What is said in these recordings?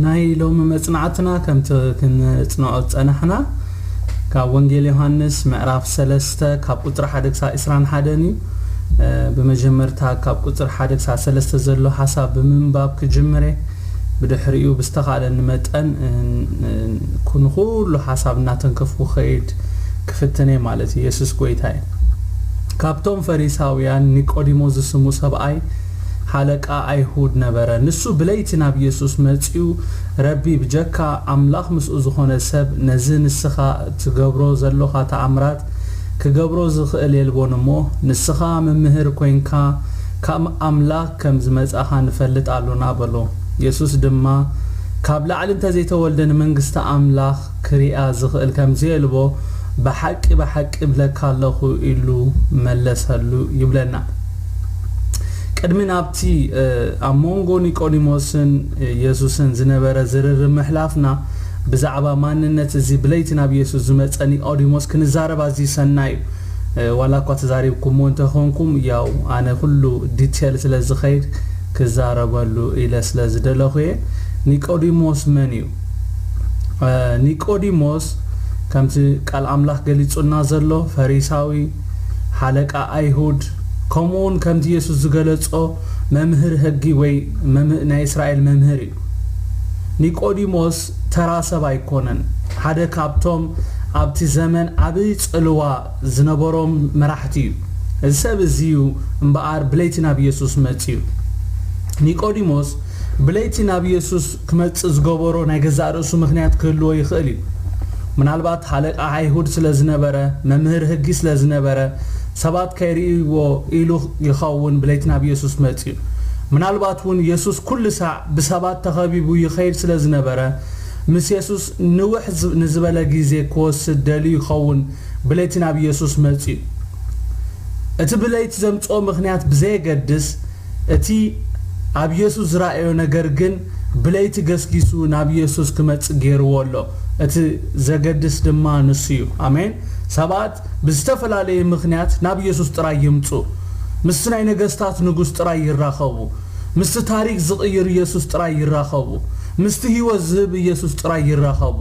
ናይ ሎሚ መጽናዕትና ከምቲ ክንጽንዖ ዝጸናሕና ካብ ወንጌል ዮሃንስ ምዕራፍ ሰለስተ ካብ ቁጽሪ ሓደ ክሳብ ዕስራን ሓደን እዩ። ብመጀመርታ ካብ ቁጽሪ ሓደ ክሳብ ሰለስተ ዘሎ ሓሳብ ብምንባብ ክጅምር እየ። ብድሕሪኡ ብዝተኻለኒ መጠን ንኩሉ ሓሳብ እናተንከፍኩ ክኸይድ ክፍትን እየ ማለት እዩ። የሱስ ጎይታ እዩ። ካብቶም ፈሪሳውያን ኒቆዲሞስ ዝስሙ ሰብኣይ ሓለቃ ኣይሁድ ነበረ። ንሱ ብለይቲ ናብ የሱስ መጺኡ፣ ረቢ፣ ብጀካ ኣምላኽ ምስኡ ዝኾነ ሰብ ነዚ ንስኻ ትገብሮ ዘሎኻ ተኣምራት ክገብሮ ዝኽእል የልቦን እሞ፣ ንስኻ መምህር ኮይንካ ካብ ኣምላኽ ከም ዝመጻኻ ንፈልጥ ኣሎና በሎ። የሱስ ድማ፣ ካብ ላዕሊ እንተዘይተወልደ ንመንግስቲ ኣምላኽ ክሪኣ ዝኽእል ከም ዘየልቦ ብሓቂ ብሓቂ እብለካ ኣለኹ ኢሉ መለሰሉ ይብለና። ቅድሚ ናብቲ ኣብ መንጎ ኒቆዲሞስን የሱስን ዝነበረ ዝርርብ ምሕላፍና ብዛዕባ ማንነት እዚ ብለይቲ ናብ የሱስ ዝመጸ ኒቆዲሞስ ክንዛረብ ኣዝዩ ሰናይ እዩ። ዋላ እኳ ተዛሪብኩሞ እንተኾንኩም ያው ኣነ ኩሉ ዲቴል ስለ ዝኸይድ ክዛረበሉ ኢለ ስለ ዝደለኹ እየ። ኒቆዲሞስ መን እዩ? ኒቆዲሞስ ከምቲ ቃል ኣምላኽ ገሊጹና ዘሎ ፈሪሳዊ ሓለቃ ኣይሁድ ከምኡ እውን ከምቲ የሱስ ዝገለጾ መምህር ሕጊ ወይ ናይ እስራኤል መምህር እዩ። ኒቆዲሞስ ተራ ሰብ ኣይኮነን። ሓደ ካብቶም ኣብቲ ዘመን ዓብዪ ጽልዋ ዝነበሮም መራሕቲ እዩ። እዚ ሰብ እዚ እዩ እምበኣር ብለይቲ ናብ የሱስ መጺኡ። ኒቆዲሞስ ብለይቲ ናብ የሱስ ክመጽእ ዝገበሮ ናይ ገዛእ ርእሱ ምኽንያት ክህልዎ ይኽእል እዩ። ምናልባት ሓለቃ ኣይሁድ ስለ ዝነበረ፣ መምህር ሕጊ ስለ ዝነበረ፣ ሰባት ከይርእይዎ ኢሉ ይኸውን ብለይቲ ናብ የሱስ መጺኡ። ምናልባት እውን የሱስ ኩሉ ሳዕ ብሰባት ተኸቢቡ ይኸይድ ስለ ዝነበረ፣ ምስ የሱስ ንውሕ ንዝበለ ግዜ ክወስድ ደልዩ ይኸውን ብለይቲ ናብ የሱስ መጺኡ። እቲ ብለይቲ ዘምጽኦ ምኽንያት ብዘየገድስ፣ እቲ ኣብ የሱስ ዝረኣዮ ነገር ግን ብለይቲ ገስጊሱ ናብ የሱስ ክመጽእ ገይርዎ ኣሎ። እቲ ዘገድስ ድማ ንሱ እዩ። ኣሜን። ሰባት ብዝተፈላለየ ምኽንያት ናብ የሱስ ጥራይ ይምጹ። ምስቲ ናይ ነገስታት ንጉስ ጥራይ ይራኸቡ። ምስቲ ታሪክ ዝቕይር የሱስ ጥራይ ይራኸቡ። ምስቲ ህይወት ዝህብ ኢየሱስ ጥራይ ይራኸቡ።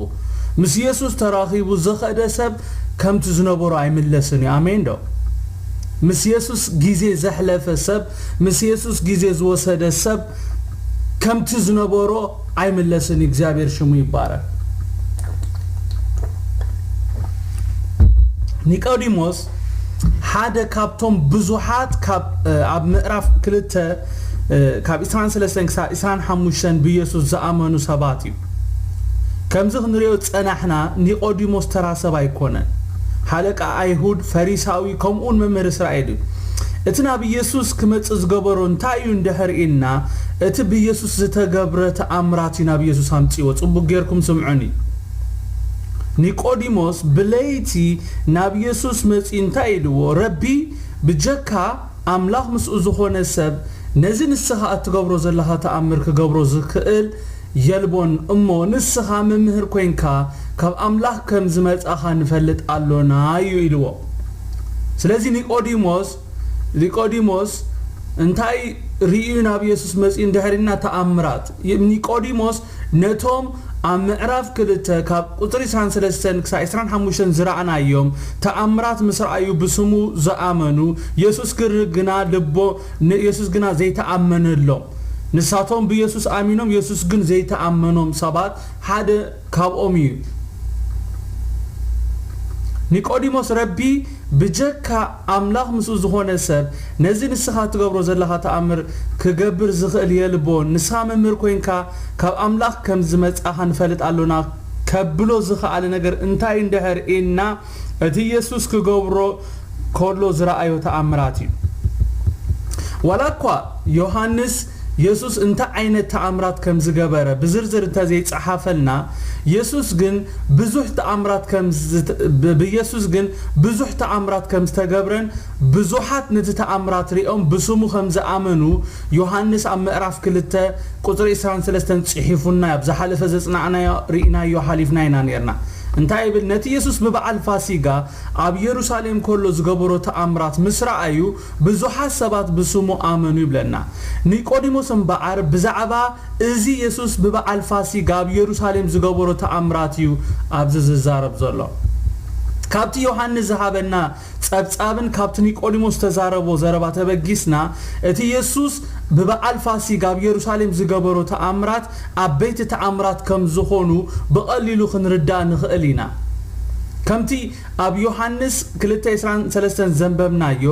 ምስ የሱስ ተራኺቡ ዝኸደ ሰብ ከምቲ ዝነበሮ ኣይምለስን እዩ። ኣሜን ዶ? ምስ የሱስ ግዜ ዘሕለፈ ሰብ፣ ምስ የሱስ ግዜ ዝወሰደ ሰብ ከምቲ ዝነበሮ ኣይምለስን እዩ። እግዚኣብሔር ሽሙ ይባረክ። ኒቆዲሞስ ሓደ ካብቶም ብዙሓት ካብ ኣብ ምዕራፍ ክልተ ካብ ዕስራን ሰለስተን ክሳብ ዕስራን ሓሙሽተን ብኢየሱስ ዝኣመኑ ሰባት እዩ። ከምዚ ክንሪኦ ዝጸናሕና ኒቆዲሞስ ተራ ሰብ ኣይኮነን። ሓለቃ ኣይሁድ፣ ፈሪሳዊ፣ ከምኡውን መምህር እስራኤል እዩ። እቲ ናብ ኢየሱስ ክመጽእ ዝገበሮ እንታይ እዩ እንድሕር ኢልና፣ እቲ ብኢየሱስ ዝተገብረ ተኣምራት እዩ ናብ ኢየሱስ ኣምጺዎ። ጽቡቅ ጌርኩም ስምዑኒ። ኒቆዲሞስ ብለይቲ ናብ ኢየሱስ መጺኡ እንታይ ኢልዎ? ረቢ፣ ብጀካ ኣምላኽ ምስኡ ዝኾነ ሰብ ነዚ ንስኻ እትገብሮ ዘለኻ ተኣምር ክገብሮ ዝኽእል የልቦን እሞ ንስኻ መምህር ኮይንካ ካብ ኣምላኽ ከም ዝመጻኻ ንፈልጥ ኣሎና እዩ ኢልዎ። ስለዚ ኒቆዲሞስ ኒቆዲሞስ እንታይ ርእዩ ናብ ኢየሱስ መጺኡ እንድሕር ኢልና ተኣምራት ኒቆዲሞስ ነቶም ኣብ ምዕራፍ ክልተ ካብ ቁጽሪ ዕስራን ሰለስተን ክሳብ ዕስራን ሓሙሽተን ዝረኣናዮም ተኣምራት ምስ ረኣዩ ብስሙ ዝኣመኑ የሱስ ግና ልቦ ንየሱስ ግና ዘይተኣመነሎም ንሳቶም ብየሱስ ኣሚኖም የሱስ ግን ዘይተኣመኖም ሰባት ሓደ ካብኦም እዩ። ኒቆዲሞስ ረቢ ብጀካ ኣምላኽ ምስኡ ዝኾነ ሰብ ነዚ ንስኻ ትገብሮ ዘለኻ ተኣምር ክገብር ዝኽእል የልቦን ንስኻ መምህር ኮይንካ ካብ ኣምላኽ ከም ዝመጻኻ ንፈልጥ ኣሎና ከብሎ ዝኸኣለ ነገር እንታይ እንድሕር ኢልና እቲ ኢየሱስ ክገብሮ ከሎ ዝረኣዮ ተኣምራት እዩ። ዋላ እኳ ዮሃንስ የሱስ እንታይ ዓይነት ተኣምራት ከም ዝገበረ ብዝርዝር እንተዘይጸሓፈልና፣ የሱስ ግን ብዙሕ ተኣምራት ከም ብየሱስ ግን ብዙሕ ተኣምራት ከም ዝተገብረን ብዙሓት ነቲ ተኣምራት ሪኦም ብስሙ ከም ዝኣመኑ ዮሃንስ ኣብ ምዕራፍ ክልተ ቁጽሪ ዕስራን ሰለስተን ጽሒፉና ኣብ ዝሓለፈ ዘጽናዕናዮ ርኢናዮ ሓሊፍና ኢና ነርና። እንታይ ይብል? ነቲ የሱስ ብበዓል ፋሲጋ ኣብ የሩሳሌም ከሎ ዝገበሮ ተኣምራት ምስ ረኣዩ፣ ብዙሓት ሰባት ብስሙ ኣመኑ ይብለና። ኒቆዲሞስ እምበኣር ብዛዕባ እዚ የሱስ ብበዓል ፋሲጋ ኣብ የሩሳሌም ዝገበሮ ተኣምራት እዩ ኣብዚ ዝዛረብ ዘሎ። ካብቲ ዮሃንስ ዝሃበና ጸብጻብን ካብቲ ኒቆዲሞስ ዝተዛረቦ ዘረባ ተበጊስና፣ እቲ የሱስ ብበዓል ፋሲጋ ኣብ የሩሳሌም ዝገበሮ ተኣምራት ዓበይቲ ተኣምራት ከም ዝኾኑ ብቐሊሉ ክንርዳእ ንኽእል ኢና። ከምቲ ኣብ ዮሃንስ ክልተ ዕስራን ሰለስተን ዘንበብናዮ፣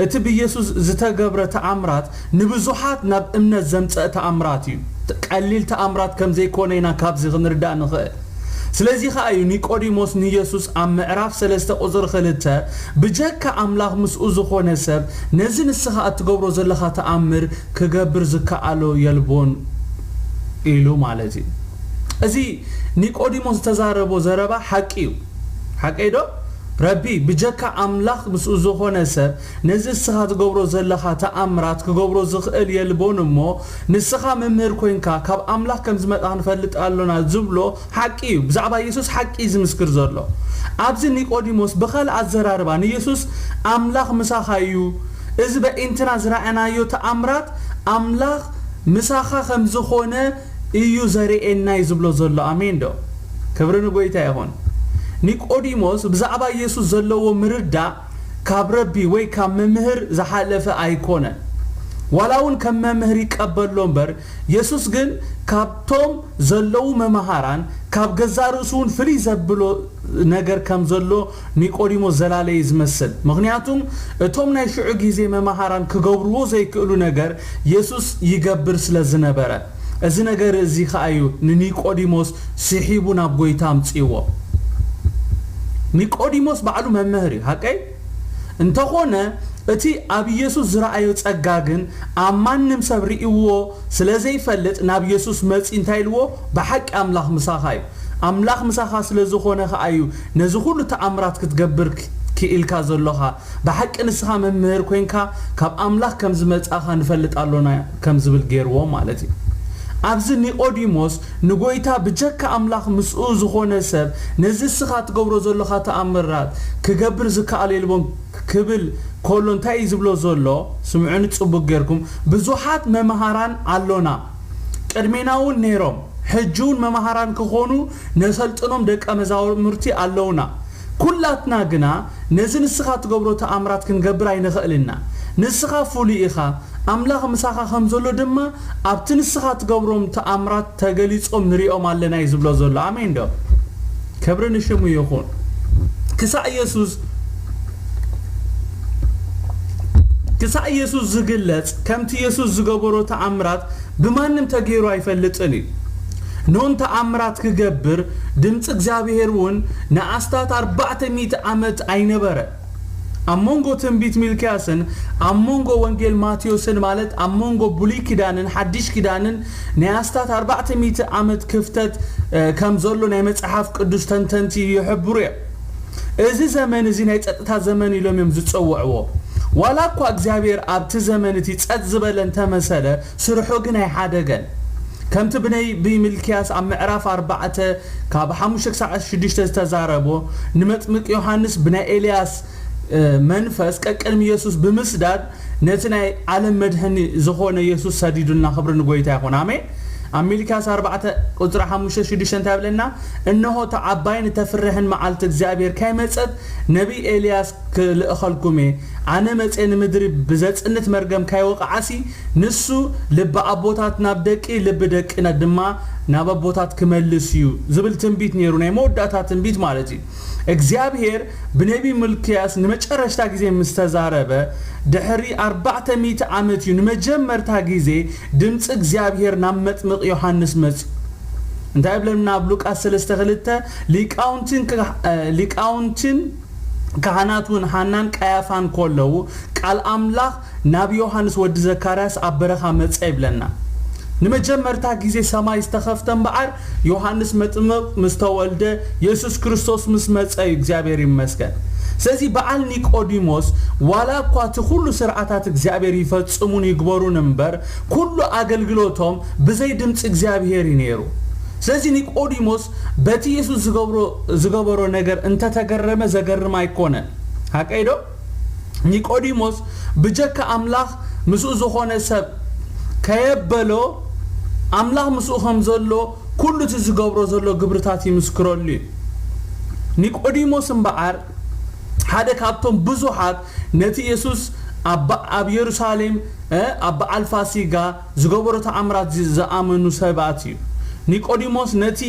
እቲ ብየሱስ ዝተገብረ ተኣምራት ንብዙሓት ናብ እምነት ዘምጸእ ተኣምራት እዩ። ቀሊል ተኣምራት ከም ዘይኮነ ኢና ካብዚ ክንርዳእ ንኽእል። ስለዚ ኸኣ እዩ ኒቆዲሞስ ንየሱስ ኣብ ምዕራፍ ሰለስተ ቁጽሪ ክልተ፣ "ብጀካ ኣምላኽ ምስኡ ዝኾነ ሰብ ነዚ ንስኻ እትገብሮ ዘለኻ ተኣምር ክገብር ዝከኣሎ የልቦን" ኢሉ ማለት እዩ። እዚ ኒቆዲሞስ ዝተዛረቦ ዘረባ ሓቂ እዩ። ሓቀይ ዶ? "ረቢ፣ ብጀካ ኣምላኽ ምስኡ ዝኾነ ሰብ ነዚ ንስኻ ትገብሮ ዘለኻ ተኣምራት ክገብሮ ዝኽእል የልቦን እሞ፣ ንስኻ መምህር ኮይንካ ካብ ኣምላኽ ከም ዝመጻ ክንፈልጥ ኣሎና" ዝብሎ ሓቂ እዩ። ብዛዕባ የሱስ ሓቂ እዩ ዝምስክር ዘሎ። ኣብዚ ኒቆዲሞስ ብኻልእ ኣዘራርባ ንየሱስ "ኣምላኽ ምሳኻ እዩ፣ እዚ በኢንትና ዝረኣናዮ ተኣምራት ኣምላኽ ምሳኻ ከም ዝኾነ እዩ ዘርእየና" እዩ ዝብሎ ዘሎ። ኣሜን ዶ? ክብሪ ንጎይታ ይኹን። ኒቆዲሞስ ብዛዕባ የሱስ ዘለዎ ምርዳእ ካብ ረቢ ወይ ካብ መምህር ዝሓለፈ ኣይኮነን። ዋላ እውን ከም መምህር ይቀበሎ እምበር፣ የሱስ ግን ካብቶም ዘለዉ መምሃራን ካብ ገዛእ ርእሱ እውን ፍልይ ዘብሎ ነገር ከም ዘሎ ኒቆዲሞስ ዘላለየ ዝመስል። ምኽንያቱም እቶም ናይ ሽዑ ግዜ መምሃራን ክገብርዎ ዘይክእሉ ነገር የሱስ ይገብር ስለ ዝነበረ፣ እዚ ነገር እዚ ኸኣ እዩ ንኒቆዲሞስ ስሒቡ ናብ ጎይታ ኣምጽእዎ። ኒቆዲሞስ ባዕሉ መምህር እዩ፣ ሓቀይ? እንተኾነ፣ እቲ ኣብ ኢየሱስ ዝረኣዮ ጸጋ ግን ኣብ ማንም ሰብ ርእይዎ ስለ ዘይፈልጥ ናብ ኢየሱስ መጺኡ እንታይ ኢልዎ? "ብሓቂ ኣምላኽ ምሳኻ እዩ። ኣምላኽ ምሳኻ ስለ ዝኾነ ኸኣ እዩ ነዚ ኹሉ ተኣምራት ክትገብር ክ-፣ ክኢልካ ዘሎኻ። ብሓቂ ንስኻ መምህር ኮይንካ ካብ ኣምላኽ ከም ዝመጻኻ ንፈልጥ ኣሎና" ከም ዝብል ገይርዎ ማለት እዩ። ኣብዚ ኒቆዲሞስ ንጎይታ ብጀካ ኣምላኽ ምስኡ ዝኾነ ሰብ ነዚ እስኻ ትገብሮ ዘሎኻ ተኣምራት ክገብር ዝከኣል የልቦን ክብል ከሎ እንታይ እዩ ዝብሎ ዘሎ? ስምዑኒ ጽቡቅ ጌርኩም። ብዙሓት መምሃራን ኣሎና፣ ቅድሜና እውን ነይሮም፣ ሕጂ እውን መምሃራን ክኾኑ ነሰልጥኖም ደቀ መዛሙርቲ ኣለውና። ኩላትና ግና ነዚ ንስኻ ትገብሮ ተኣምራት ክንገብር ኣይንኽእልና። ንስኻ ፍሉይ ኢኻ፣ ኣምላኽ ምሳኻ ከም ዘሎ ድማ ኣብቲ ንስኻ ትገብሮም ተኣምራት ተገሊጾም ንሪኦም ኣለና እዩ ዝብሎ ዘሎ። ኣሜን ዶ? ክብሪ ንሽሙ ይኹን። ክሳዕ የሱስ፣ ክሳዕ የሱስ ዝግለጽ፣ ከምቲ የሱስ ዝገበሮ ተኣምራት ብማንም ተገይሩ ኣይፈልጥን እዩ። ኖን ተኣምራት ክገብር፣ ድምፂ እግዚኣብሔር እውን ንኣስታት ኣርባዕተ ሚእቲ ዓመት ኣይነበረ። ኣብ መንጎ ትንቢት ሚልክያስን ኣብ መንጎ ወንጌል ማቴዎስን፣ ማለት ኣብ መንጎ ብሉይ ኪዳንን ሓድሽ ኪዳንን ናይ ኣስታት ኣርባዕተ ሚእቲ ዓመት ክፍተት፣ እ፣ ከም ዘሎ ናይ መጽሓፍ ቅዱስ ተንተንቲ ይሕብሩ እዮም። እዚ ዘመን እዚ ናይ ጸጥታ ዘመን ኢሎም እዮም ዝጸውዕዎ። ዋላ እኳ እግዚኣብሔር ኣብቲ ዘመን እቲ ጸጥ ዝበለ እንተመሰለ፣ ስርሑ ግን ኣይሓደገን። ከምቲ ብነቢይ ሚልክያስ ኣብ ምዕራፍ ኣርባዕተ ካብ ሓሙሽተ ክሳዕ ሽዱሽተ ዝተዛረቦ፣ ንመጥምቅ ዮሃንስ ብናይ ኤልያስ፣ እ፣ መንፈስ ቀቅድሚ የሱስ ብምስዳድ ነቲ ናይ ዓለም መድህኒ ዝኾነ የሱስ ሰዲዱልና። ክብሪ ንጎይታ ይኹን። ኣሜን። ኣብ ሚልክያስ ኣርባዕተ ቁጽሪ ሓሙሽተ ሽዱሽተ እንታይ ይብለና? "እንሆ፣ እታ ዓባይን እተፍርሕን መዓልቲ እግዚኣብሔር ካይመጸት፣ ነቢይ ኤልያስ ክልእኸልኩም እየ። ኣነ መጼ ንምድሪ ብዘጽንት መርገም ካይወቕዓሲ፣ ንሱ ልቢ ኣቦታት ናብ ደቂ፣ ልቢ ደቂ ድማ ናብ ኣቦታት ክመልስ እዩ" ዝብል ትንቢት ነይሩ፣ ናይ መወዳእታ ትንቢት ማለት እዩ። እግዚኣብሔር ብነቢይ ሚልክያስ ንመጨረሽታ ግዜ ምስ ተዛረበ፣ ድሕሪ ኣርባዕተ ሚእቲ ዓመት እዩ ንመጀመርታ ግዜ ድምፂ እግዚኣብሔር ናብ መጥምቕ ዮሃንስ መፅዩ። እንታይ ይብለና ኣብ ሉቃስ ሰለስተ ክልተ? "ሊቃውንትን ክህ-፣ እ፣ ሊቃውንትን ካህናት እውን ሃናን ቀያፋን ከለዉ፣ ቃል ኣምላኽ ናብ ዮሃንስ ወዲ ዘካርያስ ኣብ በረኻ መጸ" ይብለና። ንመጀመርታ ግዜ ሰማይ ዝተኸፍተ እምበኣር፣ ዮሃንስ መጥምቕ ምስ ተወልደ፣ የሱስ ክርስቶስ ምስ መጸ እዩ። እግዚኣብሔር ይመስገን። ስለዚ በዓል ኒቆዲሞስ፣ ዋላ እኳ እቲ ኩሉ ስርዓታት እግዚኣብሔር ይፈጽሙን ይግበሩን እምበር፣ ኩሉ ኣገልግሎቶም ብዘይ ድምፂ እግዚኣብሔር እዩ ነይሩ። ስለዚ ኒቆዲሞስ በቲ የሱስ ዝገብሮ ዝገበሮ ነገር እንተተገረመ ዘገርም ኣይኮነን። ሓቀይ ዶ? ኒቆዲሞስ ብጀካ ኣምላኽ ምስኡ ዝኾነ ሰብ ከየበሎ ኣምላኽ ምስኡ ከም ዘሎ ኩሉ እቲ ዝገብሮ ዘሎ ግብርታት ይምስክረሉ እዩ። ኒቆዲሞስ እምበኣር ሓደ ካብቶም ብዙሓት ነቲ የሱስ ኣብ የሩሳሌም ኣብ በዓል ፋሲጋ ዝገበሮ ተኣምራት ዝኣመኑ ሰባት እዩ። ኒቆዲሞስ ነቲ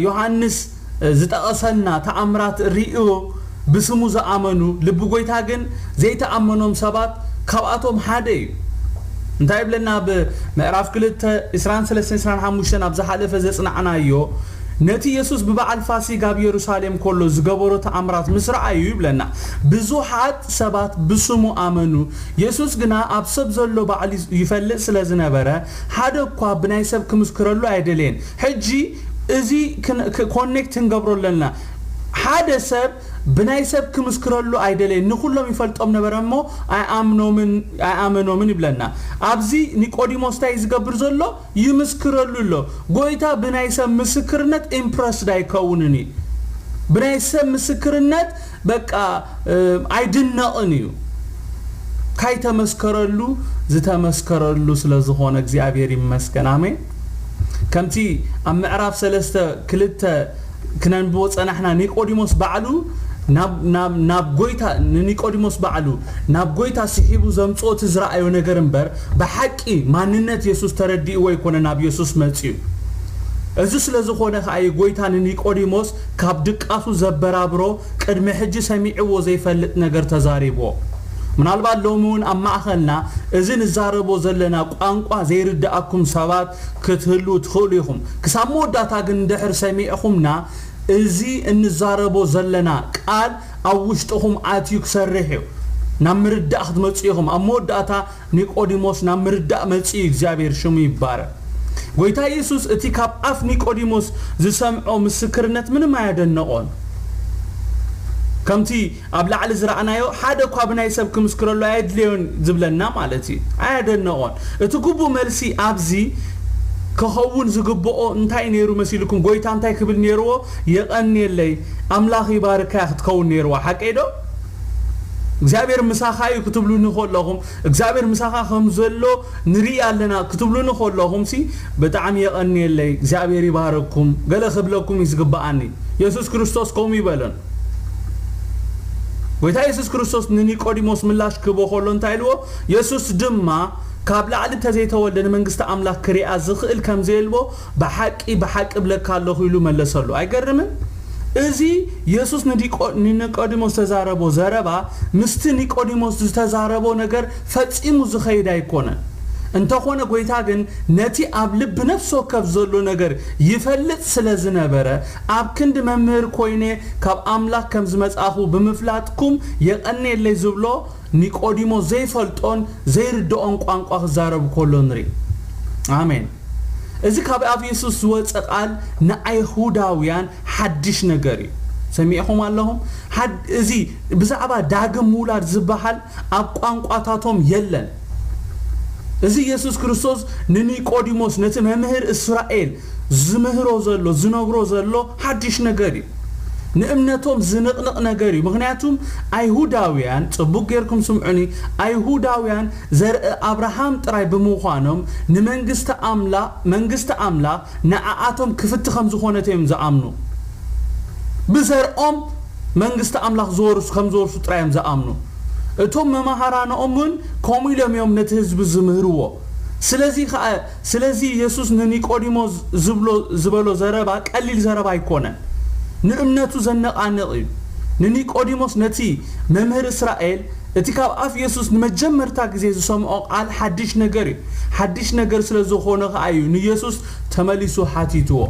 ዮሃንስ ዝጠቐሰልና ተኣምራት ርእዩ ብስሙ ዝኣመኑ፣ ልቢ ጎይታ ግን ዘይተኣመኖም ሰባት ካብኣቶም ሓደ እዩ። እንታይ ይብለና? ኣብ ምዕራፍ ክልተ ዕስራን ሰለስተን ዕስራን ሓሙሽተን ኣብ ዝሓለፈ ዘጽናዕናዮ፣ ነቲ የሱስ ብበዓል ፋሲጋ ኣብ የሩሳሌም ከሎ ዝገበሮ ተኣምራት ምስ ረኣዩ ይብለና፣ ብዙሓት ሰባት ብስሙ ኣመኑ። የሱስ ግና ኣብ ሰብ ዘሎ ባዕሉ ይፈልጥ ስለ ዝነበረ፣ ሓደ እኳ ብናይ ሰብ ክምስክረሉ ኣይደለየን። ሕጂ እዚ ኮኔክት ክንገብሮ ኣለና። ሓደ ሰብ ብናይ ሰብ ክምስክረሉ ኣይደለየን። ንኹሎም ይፈልጦም ነበረ እሞ ኣይኣምኖምን ኣይኣመኖምን ይብለና። ኣብዚ ኒቆዲሞስ እንታይ ዝገብር ዘሎ? ይምስክረሉ ኣሎ። ጎይታ ብናይ ሰብ ምስክርነት ኢምፕረስድ ኣይከውንን እዩ። ብናይ ሰብ ምስክርነት በቃ ኣይድነቕን እዩ። ካይተመስከረሉ ዝተመስከረሉ ስለ ዝኾነ እግዚኣብሔር ይመስገን። ኣሜን። ከምቲ ኣብ ምዕራፍ ሰለስተ ክልተ ክነንብቦ ጸናሕና፣ ኒቆዲሞስ ባዕሉ ናብ ጎይታ ንኒቆዲሞስ ባዕሉ ናብ ጎይታ ስሒቡ ዘምጽኦ እቲ ዝረኣዮ ነገር እምበር ብሓቂ ማንነት የሱስ ተረዲእዎ ኣይኮነ ናብ የሱስ መጺኡ። እዚ ስለ ዝኾነ ከኣ እዩ ጎይታ ንኒቆዲሞስ ካብ ድቃሱ ዘበራብሮ ቅድሚ ሕጂ ሰሚዕዎ ዘይፈልጥ ነገር ተዛሪብዎ። ምናልባት ሎሚ እውን ኣብ ማእኸልና እዚ ንዛረቦ ዘለና ቋንቋ ዘይርድኣኩም ሰባት ክትህልዉ ትኽእሉ ኢኹም። ክሳብ መወዳእታ ግን እንድሕር ሰሚዕኹምና፣ እዚ እንዛረቦ ዘለና ቃል ኣብ ውሽጥኹም ኣትዩ ክሰርሕ እዩ። ናብ ምርዳእ ክትመጹ ኢኹም። ኣብ መወዳእታ ኒቆዲሞስ ናብ ምርዳእ መጺኡ፣ እግዚኣብሔር ሽሙ ይባረክ። ጎይታ የሱስ እቲ ካብ ኣፍ ኒቆዲሞስ ዝሰምዖ ምስክርነት ምንም ኣያደነቖን። ከምቲ ኣብ ላዕሊ ዝረኣናዮ፣ ሓደ እኳ ብናይ ሰብ ክምስክረሉ ኣየድልዮን ዝብለና ማለት እዩ። ኣያደነቖን። እቲ ግቡእ መልሲ ኣብዚ ክኸውን ዝግብኦ እንታይ ነይሩ መሲልኩም? ጎይታ እንታይ ክብል ነይርዎ? የቐንየለይ፣ ኣምላኽ ይባርካ ክትከውን ነይርዋ። ሓቀይ ዶ? እግዚኣብሔር ምሳኻ እዩ ክትብሉኒ ከለኹም፣ እግዚኣብሔር ምሳኻ ከም ዘሎ ንርኢ ኣለና ክትብሉኒ ከለኹም ሲ ብጣዕሚ የቐንየለይ፣ እግዚኣብሔር ይባረኩም፣ ገለ ክብለኩም እዩ ዝግብኣኒ። የሱስ ክርስቶስ ከምኡ ይበለን። ጎይታ የሱስ ክርስቶስ ንኒቆዲሞስ ምላሽ ክህቦ ከሎ እንታይ ኢልዎ? የሱስ ድማ ካብ ላዕሊ እንተዘይተወልደ ንመንግስቲ ኣምላኽ ክሪኣ ዝኽእል ከም ዘየልቦ ብሓቂ ብሓቂ እብለካ ኣለኹ ኢሉ መለሰሉ። ኣይገርምን? እዚ የሱስ ንዲቆ- ንኒቆዲሞስ ዝተዛረቦ ዘረባ ምስቲ ኒቆዲሞስ ዝተዛረቦ ነገር ፈጺሙ ዝኸይድ ኣይኮነን። እንተኾነ ጎይታ ግን ነቲ ኣብ ልቢ ነፍሲ ወከፍ ዘሎ ነገር ይፈልጥ ስለ ዝነበረ፣ ኣብ ክንዲ መምህር ኮይነ ካብ ኣምላኽ ከም ዝመጻኹ ብምፍላጥኩም የቐንየለይ ዝብሎ ኒቆዲሞስ ዘይፈልጦን ዘይርድኦን ቋንቋ ክዛረብ ከሎ ንርኢ። ኣሜን። እዚ ካብ ኣፍ የሱስ ዝወጸ ቃል ንኣይሁዳውያን ሓድሽ ነገር እዩ። ሰሚዕኹም ኣለኹም? ሓድ- እዚ ብዛዕባ ዳግም ምውላድ ዝበሃል ኣብ ቋንቋታቶም የለን። እዚ የሱስ ክርስቶስ ንኒቆዲሞስ ነቲ መምህር እስራኤል ዝምህሮ ዘሎ ዝነግሮ ዘሎ ሓድሽ ነገር እዩ። ንእምነቶም ዝንቕንቕ ነገር እዩ። ምኽንያቱም ኣይሁዳውያን፣ ጽቡቕ ጌርኩም ስምዑኒ፣ ኣይሁዳውያን ዘርኢ ኣብርሃም ጥራይ ብምዃኖም ንመንግስቲ ኣምላኽ መንግስቲ ኣምላኽ ንዓኣቶም ክፍቲ ከም ዝኾነት እዮም ዝኣምኑ። ብዘርኦም መንግስቲ ኣምላኽ ዝወርሱ ከም ዝወርሱ ጥራይ እዮም ዝኣምኑ። እቶም መማህራንኦም እውን ከምኡ ኢሎም እዮም ነቲ ህዝቢ ዝምህርዎ። ስለዚ ከኣ ስለዚ የሱስ ንኒቆዲሞስ ዝብሎ ዝበሎ ዘረባ ቀሊል ዘረባ ኣይኮነን። ንእምነቱ ዘነቓንቕ እዩ። ንኒቆዲሞስ ነቲ መምህር እስራኤል እቲ ካብ ኣፍ የሱስ ንመጀመርታ ግዜ ዝሰምዖ ቃል ሓድሽ ነገር እዩ። ሓድሽ ነገር ስለ ዝኾነ ከኣ እዩ ንየሱስ ተመሊሱ ሓቲትዎ።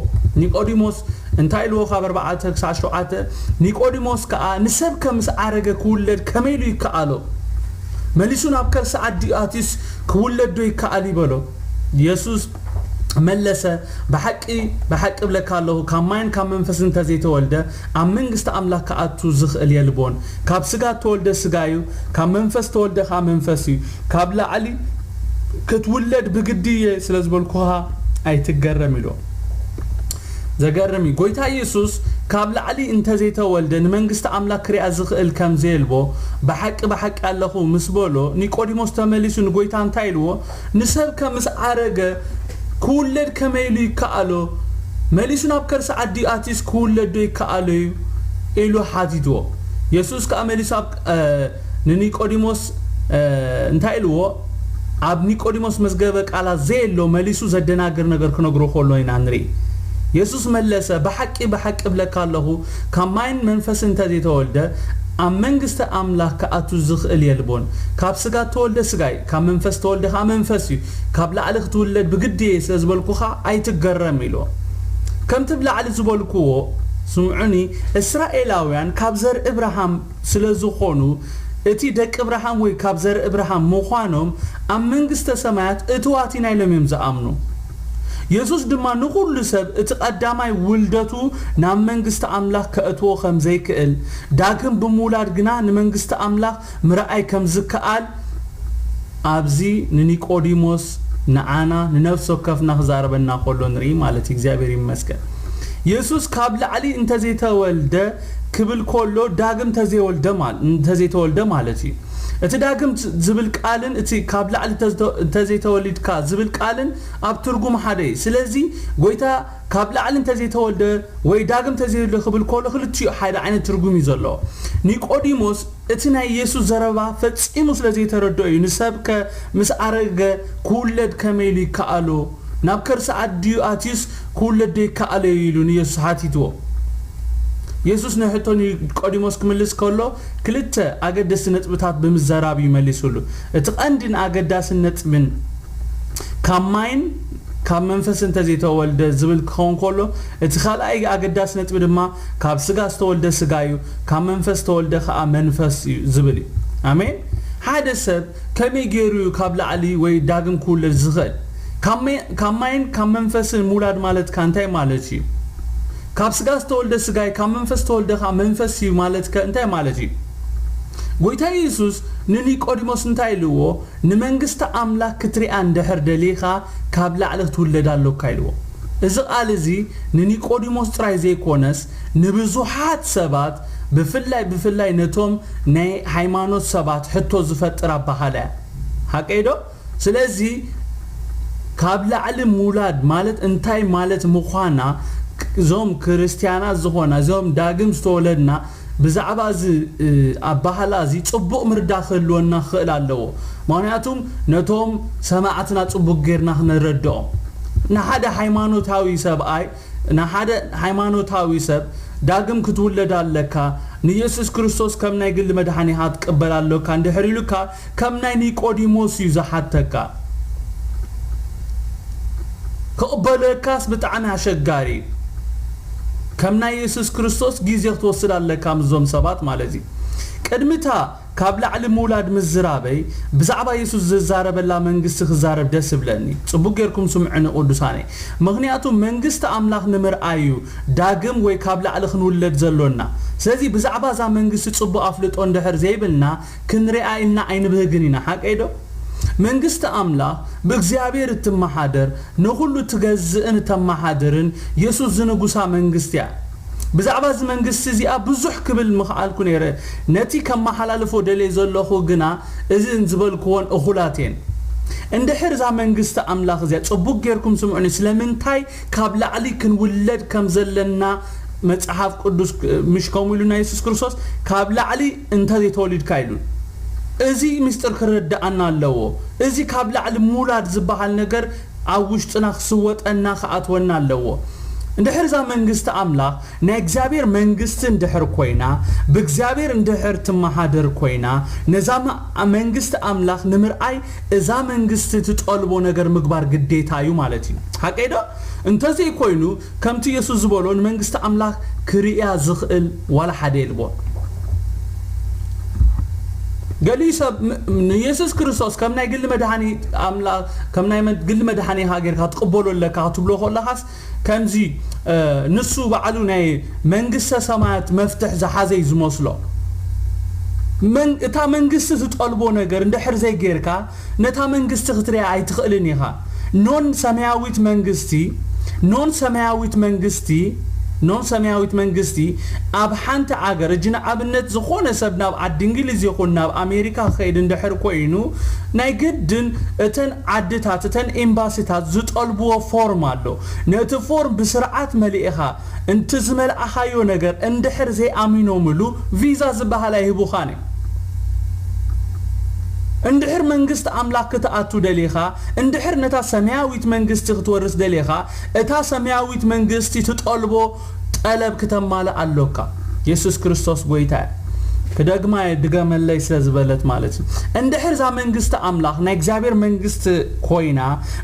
ኒቆዲሞስ እንታይ ኢልዎ? ካብ ኣርባዕተ ክሳብ ሸውዓተ፣ ኒቆዲሞስ ከኣ ንሰብ ከ ምስ ዓረገ ክውለድ ከመይ ኢሉ ይከኣሎ? መሊሱ ናብ ከርሲ ኣዲኡ ኣትዩስ ክውለድ ዶ ይከኣል እዩ በሎ። የሱስ መለሰ፣ ብሓቂ ብሓቂ እብለካ ኣለኹ፣ ካብ ማይን ካብ መንፈስን እንተዘይተወልደ ኣብ መንግስቲ ኣምላኽ ክኣቱ ዝኽእል የልቦን። ካብ ስጋ እተወልደ ስጋ እዩ፣ ካብ መንፈስ እተወልደ ከኣ መንፈስ እዩ። ካብ ላዕሊ ክትውለድ ብግዲ እየ ስለ ዝበልኩኻ ኣይትገረም ኢልዎ። ዘገርም እዩ። ጎይታ ኢየሱስ ካብ ላዕሊ እንተዘይተወልደ ንመንግስቲ ኣምላኽ ክሪኣ ዝኽእል ከም ዘየልቦ ብሓቂ ብሓቂ ኣለኹ ምስ በሎ፣ ኒቆዲሞስ ተመሊሱ ንጎይታ እንታይ ኢልዎ? "ንሰብከ ምስ ዓረገ ክውለድ ከመይ ኢሉ ይከኣሎ? መሊሱ ናብ ከርሲ ኣዲኡ ኣትዩስ ክውለድ ዶ ይከኣሎ እዩ?" ኢሉ ሓቲትዎ። የሱስ ከኣ መሊሱ ኣብ፣ እ፣ ንኒቆዲሞስ፣ እ፣ እንታይ ኢልዎ? ኣብ ኒቆዲሞስ መዝገበ ቃላት ዘየሎ መሊሱ ዘደናግር ነገር ክነግሮ ከሎ ኢና ንርኢ። የሱስ መለሰ፣ "ብሓቂ ብሓቂ እብለካ ኣለኹ፣ ካብ ማይን መንፈስን እንተዘይተወልደ ኣብ መንግስቲ ኣምላኽ ክኣቱ ዝኽእል የልቦን። ካብ ስጋ እተወልደ ስጋ እዩ፣ ካብ መንፈስ እተወልደ ከኣ መንፈስ እዩ። ካብ ላዕሊ ክትውለድ ብግዲ እየ ስለ ዝበልኩኻ ኣይትገረም" ኢልዎ። ከምቲ ብላዕሊ ዝበልኩዎ፣ ስምዑኒ፣ እስራኤላውያን ካብ ዘር እብርሃም ስለ ዝኾኑ፣ እቲ ደቂ እብርሃም ወይ ካብ ዘር እብርሃም ምዃኖም ኣብ መንግስተ ሰማያት እትዋት ኢና ኢሎም እዮም ዝኣምኑ። የሱስ ድማ ንኹሉ ሰብ እቲ ቀዳማይ ውልደቱ ናብ መንግስቲ ኣምላኽ ከእትዎ ከም ዘይክእል፣ ዳግም ብምውላድ ግና ንመንግስቲ ኣምላኽ ምርኣይ ከም ዝከኣል ኣብዚ ንኒቆዲሞስ ንዓና ንነፍሲ ወከፍና ክዛረበና ከሎ ንርኢ ማለት እዩ። እግዚኣብሔር ይመስገን። የሱስ ካብ ላዕሊ እንተዘይተወልደ ክብል ከሎ ዳግም ተዘይወልደ ማል-፣ እንተዘይተወልደ ማለት እዩ። እቲ ዳግም ት-፣ ዝብል ቃልን እቲ ካብ ላዕሊ እንተዝተ-፣ እንተዘይተወሊድካ ዝብል ቃልን ኣብ ትርጉም ሓደ እዩ። ስለዚ ጎይታ ካብ ላዕሊ እንተዘይተወልደ ወይ ዳግም ተዘይወልደ ክብል ከሎ ክልቲኡ ሓደ ዓይነት ትርጉም እዩ ዘለዎ። ኒቆዲሞስ እቲ ናይ የሱስ ዘረባ ፈጺሙ ስለ ዘይተረድኦ እዩ፣ "ንሰብከ ምስ ኣረገ ክውለድ ከመይ ኢሉ ይከኣሎ? ናብ ከርሲ ኣዲኡ ኣትዩስ ክውለድ ዶ ይከኣሎ?" ኢሉ ንየሱስ ሓቲትዎ። የሱስ ንሕቶ ኒቆዲሞስ ክምልስ ከሎ ክልተ ኣገደስቲ ነጥብታት ብምዝራብ እዩ መሊሱሉ። እቲ ቀንድን ኣገዳስን ነጥብን ካብ ማይን ካብ መንፈስ እንተዘይተወልደ ዝብል ክኸውን ከሎ፣ እቲ ካልኣይ ኣገዳሲ ነጥቢ ድማ ካብ ስጋ ዝተወልደ ስጋ እዩ፣ ካብ መንፈስ ዝተወልደ ከኣ መንፈስ እዩ ዝብል እዩ። ኣሜን። ሓደ ሰብ ከመይ ገይሩ እዩ ካብ ላዕሊ ወይ ዳግም ክውለድ ዝኽእል? ካብ መ-፣ ካብ ማይን ካብ መንፈስን ምውላድ ማለትካ እንታይ ማለት እዩ? ካብ ስጋ ዝተወልደ ስጋ እዩ፣ ካብ መንፈስ ዝተወልደ ከኣ መንፈስ እዩ ማለትከ እንታይ ማለት እዩ? ጎይታ የሱስ ንኒቆዲሞስ እንታይ ኢልዎ? "ንመንግስቲ ኣምላኽ ክትሪኣ እንድሕር ደሊኻ፣ ካብ ላዕሊ ክትውለድ ኣሎካ" ኢልዎ። እዚ ቃል እዚ ንኒቆዲሞስ ጥራይ ዘይኮነስ፣ ንብዙሓት ሰባት፣ ብፍላይ፣ ብፍላይ ነቶም ናይ ሃይማኖት ሰባት ሕቶ ዝፈጥር ኣባሃህላ እያ። ሓቀይ ዶ? ስለዚ፣ ካብ ላዕሊ ምውላድ ማለት እንታይ ማለት ምዃና፣ እዞም ክርስትያናት ዝኾና፣ እዞም ዳግም ዝተወለድና፣ ብዛዕባ እዚ፣ እ፣ ኣባህላ እዚ ጽቡቕ ምርዳእ ክህልወና ክኽእል ኣለዎ። ምኽንያቱም ነቶም ሰማዕትና ጽቡቕ ጌርና ክነረድኦም። ንሓደ ሃይማኖታዊ ሰብኣይ፣ ንሓደ ሃይማኖታዊ ሰብ ዳግም ክትውለድ ኣለካ፣ ንየሱስ ክርስቶስ ከም ናይ ግሊ መድሓኒኻ ክትቅበል ኣለካ እንድሕር ኢሉካ፣ ከም ናይ ኒቆዲሞስ እዩ ዝሓተካ። ክቕበለካስ ብጣዕሚ ኣሸጋሪ እዩ። ከም ናይ የሱስ ክርስቶስ ግዜ ክትወስድ ኣለካ ምስዞም ሰባት ማለት እዩ። ቅድሚታ ካብ ላዕሊ ምውላድ ምዝራበይ፣ ብዛዕባ የሱስ ዝዛረበላ መንግስቲ ክዛረብ ደስ ይብለኒ። ጽቡቕ ጌርኩም ስምዑኒ ቅዱሳነይ። ምኽንያቱ መንግስቲ ኣምላኽ ንምርኣይ እዩ ዳግም ወይ ካብ ላዕሊ ክንውለድ ዘሎና። ስለዚ ብዛዕባ እዛ መንግስቲ ጽቡቕ ኣፍልጦ እንድሕር ዘይብልና፣ ክንሪኣ ኢልና ኣይንብህግን ኢና። ሓቀይ ዶ? መንግስቲ ኣምላኽ ብእግዚኣብሔር እትመሓደር፣ ንኹሉ ትገዝእን እተመሓድርን የሱስ ዝንጉሳ መንግስቲ እያ። ብዛዕባ እዚ መንግስቲ እዚኣ ብዙሕ ክብል ምኽኣልኩ ነይረ። ነቲ ከመሓላልፎ ደልየ ዘለኹ ግና እዝን ዝበልክዎን እኹላት እየን። እንድሕር እዛ መንግስቲ ኣምላኽ እዚኣ፣ ጽቡቕ ጌርኩም ስምዑኒ፣ ስለምንታይ ካብ ላዕሊ ክንውለድ ከም ዘለና መጽሓፍ ቅዱስ፣ ምሽ ከምኡ ኢሉና የሱስ ክርስቶስ፣ "ካብ ላዕሊ እንተ ዘይተወሊድካ" ኢሉ። እዚ ምስጢር ክረድኣና ኣለዎ። እዚ ካብ ላዕሊ ምውላድ ዝበሃል ነገር ኣብ ውሽጥና ክስወጠና ክኣትወና ኣለዎ። እንድሕር እዛ መንግስቲ ኣምላኽ ናይ እግዚኣብሔር መንግስቲ እንድሕር ኮይና፣ ብእግዚኣብሔር እንድሕር ትመሓደር ኮይና፣ ነዛ መ-፣ መንግስቲ ኣምላኽ ንምርኣይ እዛ መንግስቲ ትጠልቦ ነገር ምግባር ግዴታ እዩ ማለት እዩ። ሓቀይ ዶ? እንተዘይኮይኑ፣ ከምቲ የሱስ ዝበሎ፣ ንመንግስቲ ኣምላኽ ክርእያ ዝኽእል ዋላ ሓደ የልቦን። ገሊኡ ሰብ ም-፣ ንየሱስ ክርስቶስ ከም ናይ ግሊ መድሃኒ ኣምላ-፣ ከም ናይ መድ-፣ ግሊ መድሃኒኻ ጌርካ ትቕበሎ ኣለካ ክትብሎ ከለኻስ፣ ከምዚ፣ እ፣ ንሱ ባዕሉ ናይ መንግስተ ሰማያት መፍትሕ ዝሓዘ እዩ ዝመስሎ። መን-፣ እታ መንግስቲ ትጠልቦ ነገር እንድሕር ዘይጌርካ፣ ነታ መንግስቲ ክትሪኣ ኣይትኽእልን ኢኻ። ኖን ሰማያዊት መንግስቲ ኖን ሰማያዊት መንግስቲ ኖን ሰማያዊት መንግስቲ ኣብ ሓንቲ ዓገር እጂ ንኣብነት ዝኾነ ሰብ ናብ ዓዲ እንግሊዝ ይኹን ናብ ኣሜሪካ ክኸይድ እንድሕር ኮይኑ ናይ ግድን እተን ዓድታት እተን ኤምባሲታት ዝጠልብዎ ፎርም ኣሎ። ነቲ ፎርም ብስርዓት መሊእኻ እንቲ ዝመልኣኻዮ ነገር እንድሕር ዘይኣሚኖምሉ ቪዛ ዝበሃል ኣይህቡኻን እዩ። እንድሕር መንግስቲ ኣምላኽ ክትኣቱ ደሊኻ እንድሕር ነታ ሰማያዊት መንግስቲ ክትወርስ ደሊኻ እታ ሰማያዊት መንግስቲ ትጠልቦ ጠለብ ክተማልእ ኣሎካ። የሱስ ክርስቶስ ጎይታ እየ። ክደግማ እየ ድገመለይ ስለ ዝበለት ማለት እዩ። እንድሕር እዛ መንግስቲ ኣምላኽ ናይ እግዚኣብሔር መንግስቲ ኮይና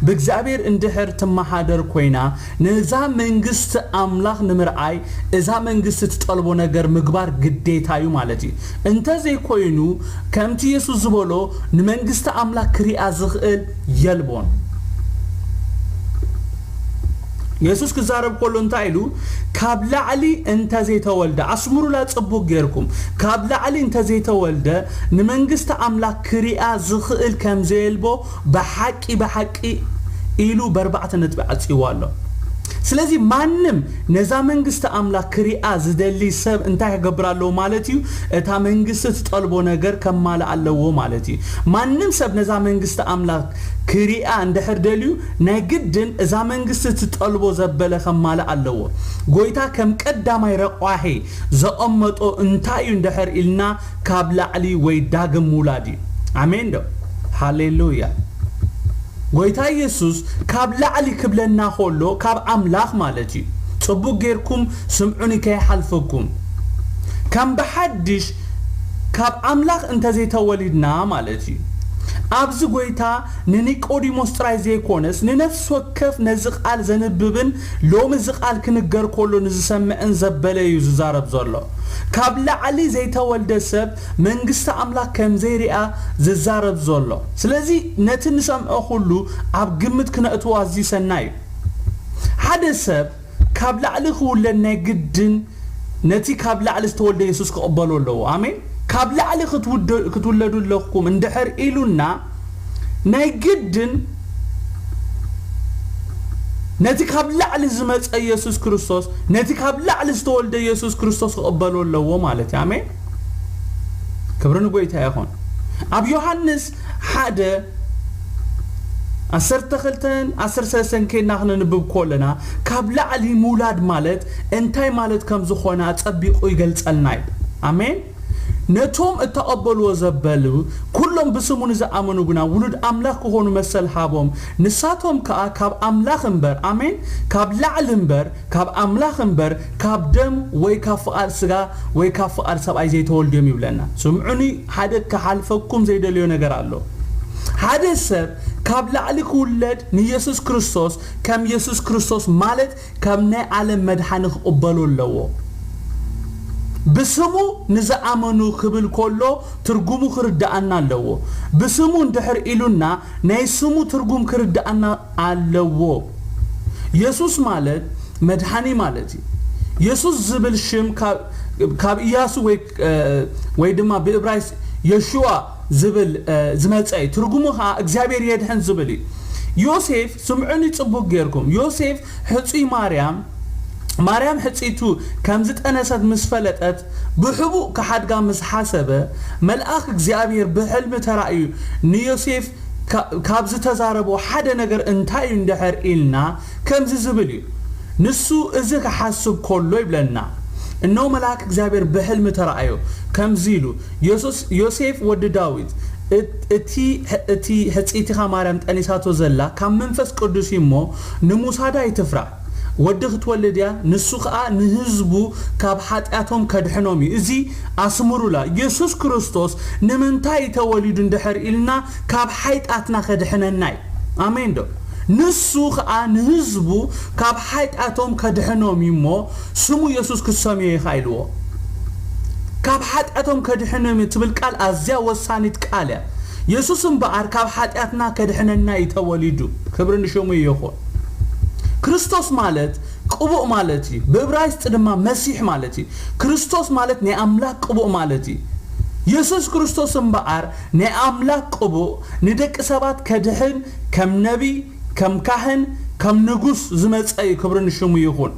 ብእግዚኣብሔር እንድሕር ትመሓደር ኮይና ነዛ መንግስቲ ኣምላኽ ንምርኣይ እዛ መንግስቲ ትጠልቦ ነገር ምግባር ግዴታ እዩ ማለት እዩ። እንተዘይኮይኑ ከምቲ የሱስ ዝበሎ ንመንግስቲ ኣምላኽ ክሪኣ ዝኽእል የልቦን። የሱስ ክዛረብ ከሎ እንታይ ኢሉ? ካብ ላዕሊ እንተዘይተወልደ፣ ኣስምሩላ ጽቡቅ ጌርኩም፣ ካብ ላዕሊ እንተዘይተወልደ ንመንግስቲ ኣምላኽ ክሪኣ ዝኽእል ከም ዘየልቦ ብሓቂ ብሓቂ ኢሉ በርባዕተ ነጥቢ ዓጽይዎ ኣሎ። ስለዚ ማንም ነዛ መንግስቲ ኣምላኽ ክሪኣ ዝደሊ ሰብ እንታይ ክገብር ኣለዎ ማለት እዩ? እታ መንግስቲ ትጠልቦ ነገር ከማልእ ኣለዎ ማለት እዩ። ማንም ሰብ ነዛ መንግስቲ ኣምላኽ ክሪኣ እንድሕር ደልዩ ናይ ግድን እዛ መንግስቲ ትጠልቦ ዘበለ ከማልእ ኣለዎ። ጎይታ ከም ቀዳማይ ረቋሒ ዘቐመጦ እንታይ እዩ እንድሕር ኢልና ካብ ላዕሊ ወይ ዳግም ምውላድ እዩ። ኣሜን ዶ? ሃሌሉያ። ጎይታ ኢየሱስ ካብ ላዕሊ ክብለና ከሎ ካብ ኣምላኽ ማለት እዩ። ጽቡቅ ጌርኩም ስምዑኒ ከይሓልፈኩም። ከም ብሓድሽ ካብ ኣምላኽ እንተዘይተወሊድና ማለት እዩ። ኣብዚ ጎይታ ንኒቆዲሞስ ጥራይ ዘይኮነስ ንነፍሲ ወከፍ ነዚ ቃል ዘንብብን ሎሚ እዚ ቃል ክንገር ከሎ ንዝሰምዕን ዘበለ እዩ ዝዛረብ ዘሎ። ካብ ላዕሊ ዘይተወልደ ሰብ መንግስቲ ኣምላኽ ከም ዘይሪኣ ዝዛረብ ዘሎ። ስለዚ ነቲ ንሰምዖ ኩሉ ኣብ ግምት ክነእትዎ ኣዝዩ ሰናይ እዩ። ሓደ ሰብ ካብ ላዕሊ ክውለድ ናይ ግድን ነቲ ካብ ላዕሊ ዝተወልደ የሱስ ክቕበሎ ኣለዎ። ኣሜን። ካብ ላዕሊ ክትውደ- ክትውለዱ ኣለኹም እንድሕር ኢሉና ናይ ግድን ነቲ ካብ ላዕሊ ዝመጸ የሱስ ክርስቶስ ነቲ ካብ ላዕሊ ዝተወልደ የሱስ ክርስቶስ ክቕበሎ ኣለዎ ማለት እዩ። ኣሜን። ክብሪ ንጎይታ ይኹን። ኣብ ዮሃንስ ሓደ ዓሰርተ ክልተን ዓሰርተ ሰለስተን ኬድና ክነንብብ ከለና ካብ ላዕሊ ምውላድ ማለት እንታይ ማለት ከም ዝኾነ ኣጸቢቑ ይገልጸልና እዩ። ኣሜን። ነቶም እተቐበልዎ ዘበሉ ኩሎም ብስሙ ንዝኣመኑ ግና ውሉድ ኣምላኽ ክኾኑ መሰል ሃቦም። ንሳቶም ከኣ ካብ ኣምላኽ እምበር፣ ኣሜን፣ ካብ ላዕሊ እምበር፣ ካብ ኣምላኽ እምበር፣ ካብ ደም ወይ ካብ ፍቓድ ስጋ ወይ ካብ ፍቓድ ሰብኣይ ዘይተወልዱ እዮም ይብለና። ስምዑኒ፣ ሓደ ክሓልፈኩም ዘይደልዮ ነገር ኣሎ። ሓደ ሰብ ካብ ላዕሊ ክውለድ ንየሱስ ክርስቶስ ከም የሱስ ክርስቶስ ማለት ከም ናይ ዓለም መድሓኒ ክቕበሎ ኣለዎ። ብስሙ ንዝኣመኑ ክብል ከሎ ትርጉሙ ክርድኣና ኣለዎ። ብስሙ እንድሕር ኢሉና ናይ ስሙ ትርጉም ክርድኣና ኣለዎ። የሱስ ማለት መድሓኒ ማለት እዩ። የሱስ ዝብል ሽም ካብ- ካብ ኢያሱ ወይ- ወይ ድማ ብእብራይስ የሹዋ ዝብል ዝመፀ እዩ። ትርጉሙ ከዓ እግዚኣብሔር የድሕን ዝብል እዩ። ዮሴፍ ስምዑኒ ፅቡቅ ጌርኩም። ዮሴፍ ሕፁይ ማርያም ማርያም ሕፅይቱ ከም ዝጠነሰት ምስ ፈለጠት ብሕቡእ ክሓድጋ ምስ ሓሰበ መልኣኽ እግዚኣብሔር ብሕልሚ ተራእዩ ንዮሴፍ ካብ ዝተዛረቦ ሓደ ነገር እንታይ እዩ እንድሕር ኢልና ከምዚ ዝብል እዩ። ንሱ እዚ ክሓስብ ከሎ ይብለና፣ እነሆ መልኣክ እግዚኣብሔር ብሕልሚ ተራእዮ ከምዚ ኢሉ፣ ዮሴፍ ወዲ ዳዊት፣ እቲ እቲ ሕጽይትኻ ማርያም ጠኒሳቶ ዘላ ካብ መንፈስ ቅዱስ እዩ እሞ፣ ንምውሳዳ ኣይትፍራህ። ወዲ ክትወልድ እያ፣ ንሱ ኸኣ ንህዝቡ ካብ ሓጢኣቶም ከድሕኖም እዩ። እዚ ኣስምሩላ። የሱስ ክርስቶስ ንምንታይ እዩ ተወሊዱ እንድሕር ኢልና፣ ካብ ሓይጣትና ከድሕነና እዩ። ኣሜን ዶ? ንሱ ኸኣ ንህዝቡ ካብ ሓጢኣቶም ከድሕኖም እዩ እሞ፣ ስሙ የሱስ ክትሰምዮ ኢኻ ኢልዎ። ካብ ሓጢኣቶም ከድሕኖም እዩ ትብል ቃል ኣዝያ ወሳኒት ቃል እያ። የሱስ እምበኣር ካብ ሓጢኣትና ከድሕነና እዩ ተወሊዱ። ክብሪ ንሽሙ ይኹን። ክርስቶስ ማለት ቅቡእ ማለት እዩ። ብእብራይስጥ ድማ መሲሕ ማለት እዩ። ክርስቶስ ማለት ናይ ኣምላኽ ቅቡእ ማለት እዩ። የሱስ ክርስቶስ እምበኣር ናይ ኣምላኽ ቅቡእ ንደቂ ሰባት ከድሕን ከም ነቢይ፣ ከም ካህን፣ ከም ንጉስ ዝመጸ እዩ፣ ክብሪ ንሽሙ ይኹን።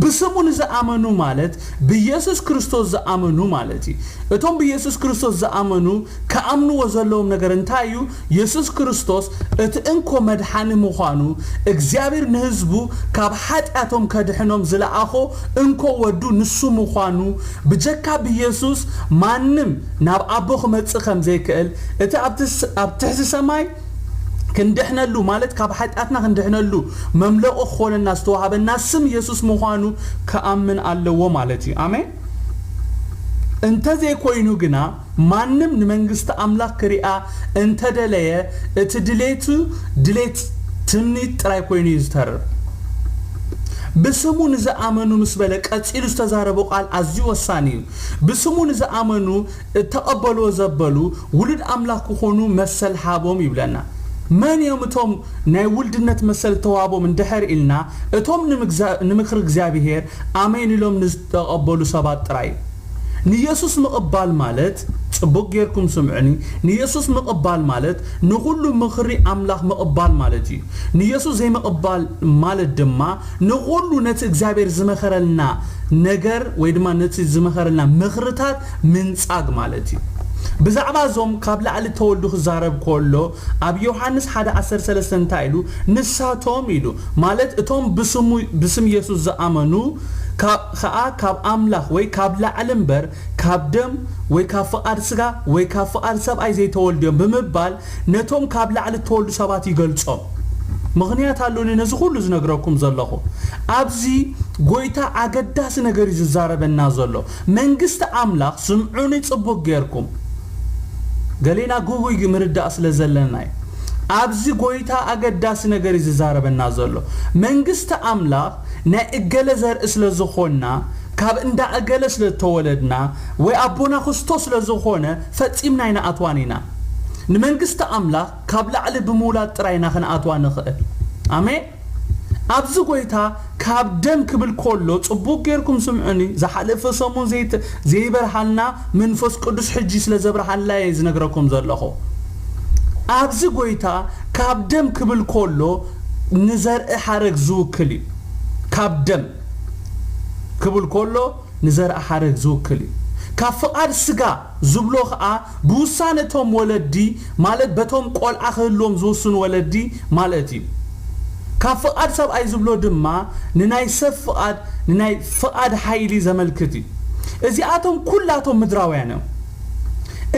ብስሙ ንዝኣመኑ ማለት ብኢየሱስ ክርስቶስ ዝኣመኑ ማለት እዩ። እቶም ብኢየሱስ ክርስቶስ ዝኣመኑ ክኣምንዎ ዘለዎም ነገር እንታይ እዩ? ኢየሱስ ክርስቶስ እቲ እንኮ መድሓኒ ምዃኑ፣ እግዚኣብሔር ንህዝቡ ካብ ሓጢኣቶም ከድሕኖም ዝለኣኾ እንኮ ወዱ ንሱ ምዃኑ፣ ብጀካ ብኢየሱስ ማንም ናብ ኣቦ ክመጽእ ከም ዘይክእል፣ እቲ ኣብቲ ስ-፣ ኣብ ትሕቲ ሰማይ ክንድሕነሉ ማለት ካብ ሓጢኣትና ክንድሕነሉ መምለኦ ክኾነና ዝተዋሃበና ስም ኢየሱስ ምዃኑ ክኣምን ኣለዎ ማለት እዩ። ኣሜን። እንተዘይኮይኑ ግና ማንም ንመንግስቲ ኣምላኽ ክሪኣ እንተደለየ እቲ ድሌቱ ድሌት ትምኒት ጥራይ ኮይኑ እዩ ዝተርፍ። ብስሙ ንዝኣመኑ ምስ በለ ቀጺሉ ዝተዛረቦ ቃል ኣዝዩ ወሳኒ እዩ። ብስሙ ንዝኣመኑ እተቐበልዎ ዘበሉ ውሉድ ኣምላኽ ክኾኑ መሰል ሃቦም ይብለና። መን እዮም እቶም ናይ ውልድነት መሰል ተዋህቦም እንድሕር ኢልና፣ እቶም ንምግዛ-፣ ንምክሪ እግዚኣብሔር ኣሜን ኢሎም ንዝተቐበሉ ሰባት ጥራይ። ንየሱስ ምቕባል ማለት፣ ጽቡቕ ጌርኩም ስምዑኒ፣ ንየሱስ ምቕባል ማለት ንኹሉ ምኽሪ ኣምላኽ ምቕባል ማለት እዩ። ንየሱስ ዘይምቕባል ማለት ድማ ንኹሉ ነቲ እግዚኣብሔር ዝመኸረልና ነገር ወይ ድማ ነቲ ዝመኸረልና ምኽርታት ምንጻግ ማለት እዩ። ብዛዕባ እዞም ካብ ላዕሊ ተወልዱ ክዛረብ ከሎ ኣብ ዮሃንስ ሓደ ዓሰርተ ሰለስተ እንታይ ኢሉ? ንሳቶም ኢሉ ማለት እቶም ብስሙ፣ ብስም የሱስ ዝኣመኑ ካ-፣ ከኣ ካብ ኣምላኽ ወይ ካብ ላዕሊ እምበር ካብ ደም ወይ ካብ ፍቓድ ስጋ ወይ ካብ ፍቓድ ሰብኣይ ዘይተወልዱ እዮም ብምባል ነቶም ካብ ላዕሊ እተወልዱ ሰባት ይገልጾም። ምኽንያት ኣሉኒ ነዚ ኩሉ ዝነግረኩም ዘለኹ። ኣብዚ ጎይታ ኣገዳሲ ነገር እዩ ዝዛረበና ዘሎ። መንግስቲ ኣምላኽ፣ ስምዑኒ ጽቡቕ ጌርኩም። ገሌና ግጉይ ምርዳእ ስለ ዘለና እዩ። ኣብዚ ጎይታ ኣገዳሲ ነገር እዩ ዝዛረበና ዘሎ። መንግስቲ ኣምላኽ ናይ እገለ ዘርኢ ስለ ዝኾንና፣ ካብ እንዳ እገለ ስለ ዝተወለድና፣ ወይ ኣቦና ክስቶ ስለ ዝኾነ፣ ፈጺምና ኣይንኣትዋን ኢና። ንመንግስቲ ኣምላኽ ካብ ላዕሊ ብምውላድ ጥራይ ኢና ክንኣትዋ ንኽእል። ኣሜን። ኣብዚ ጎይታ ካብ ደም ክብል ከሎ፣ ጽቡቕ ጌርኩም ስምዑኒ፣ ዝሓለፈ ሰሙን ዘይት-፣ ዘይበርሃልና መንፈስ ቅዱስ ሕጂ ስለ ዘብርሃልና እየ ዝነግረኩም ዘለኹ። ኣብዚ ጎይታ ካብ ደም ክብል ከሎ፣ ንዘርኢ ሓረግ ዝውክል እዩ። ካብ ደም ክብል ከሎ፣ ንዘርኢ ሓረግ ዝውክል እዩ። ካብ ፍቓድ ስጋ ዝብሎ ኸኣ ብውሳነ እቶም ወለዲ፣ ማለት በቶም ቆልዓ ክህልዎም ዝውስኑ ወለዲ ማለት እዩ። ካብ ፍቓድ ሰብኣይ ዝብሎ ድማ ንናይ ሰብ ፍቓድ፣ ንናይ ፍቓድ ሓይሊ ዘመልክት እዩ። እዚኣቶም ኩላቶም ምድራውያን እዮም።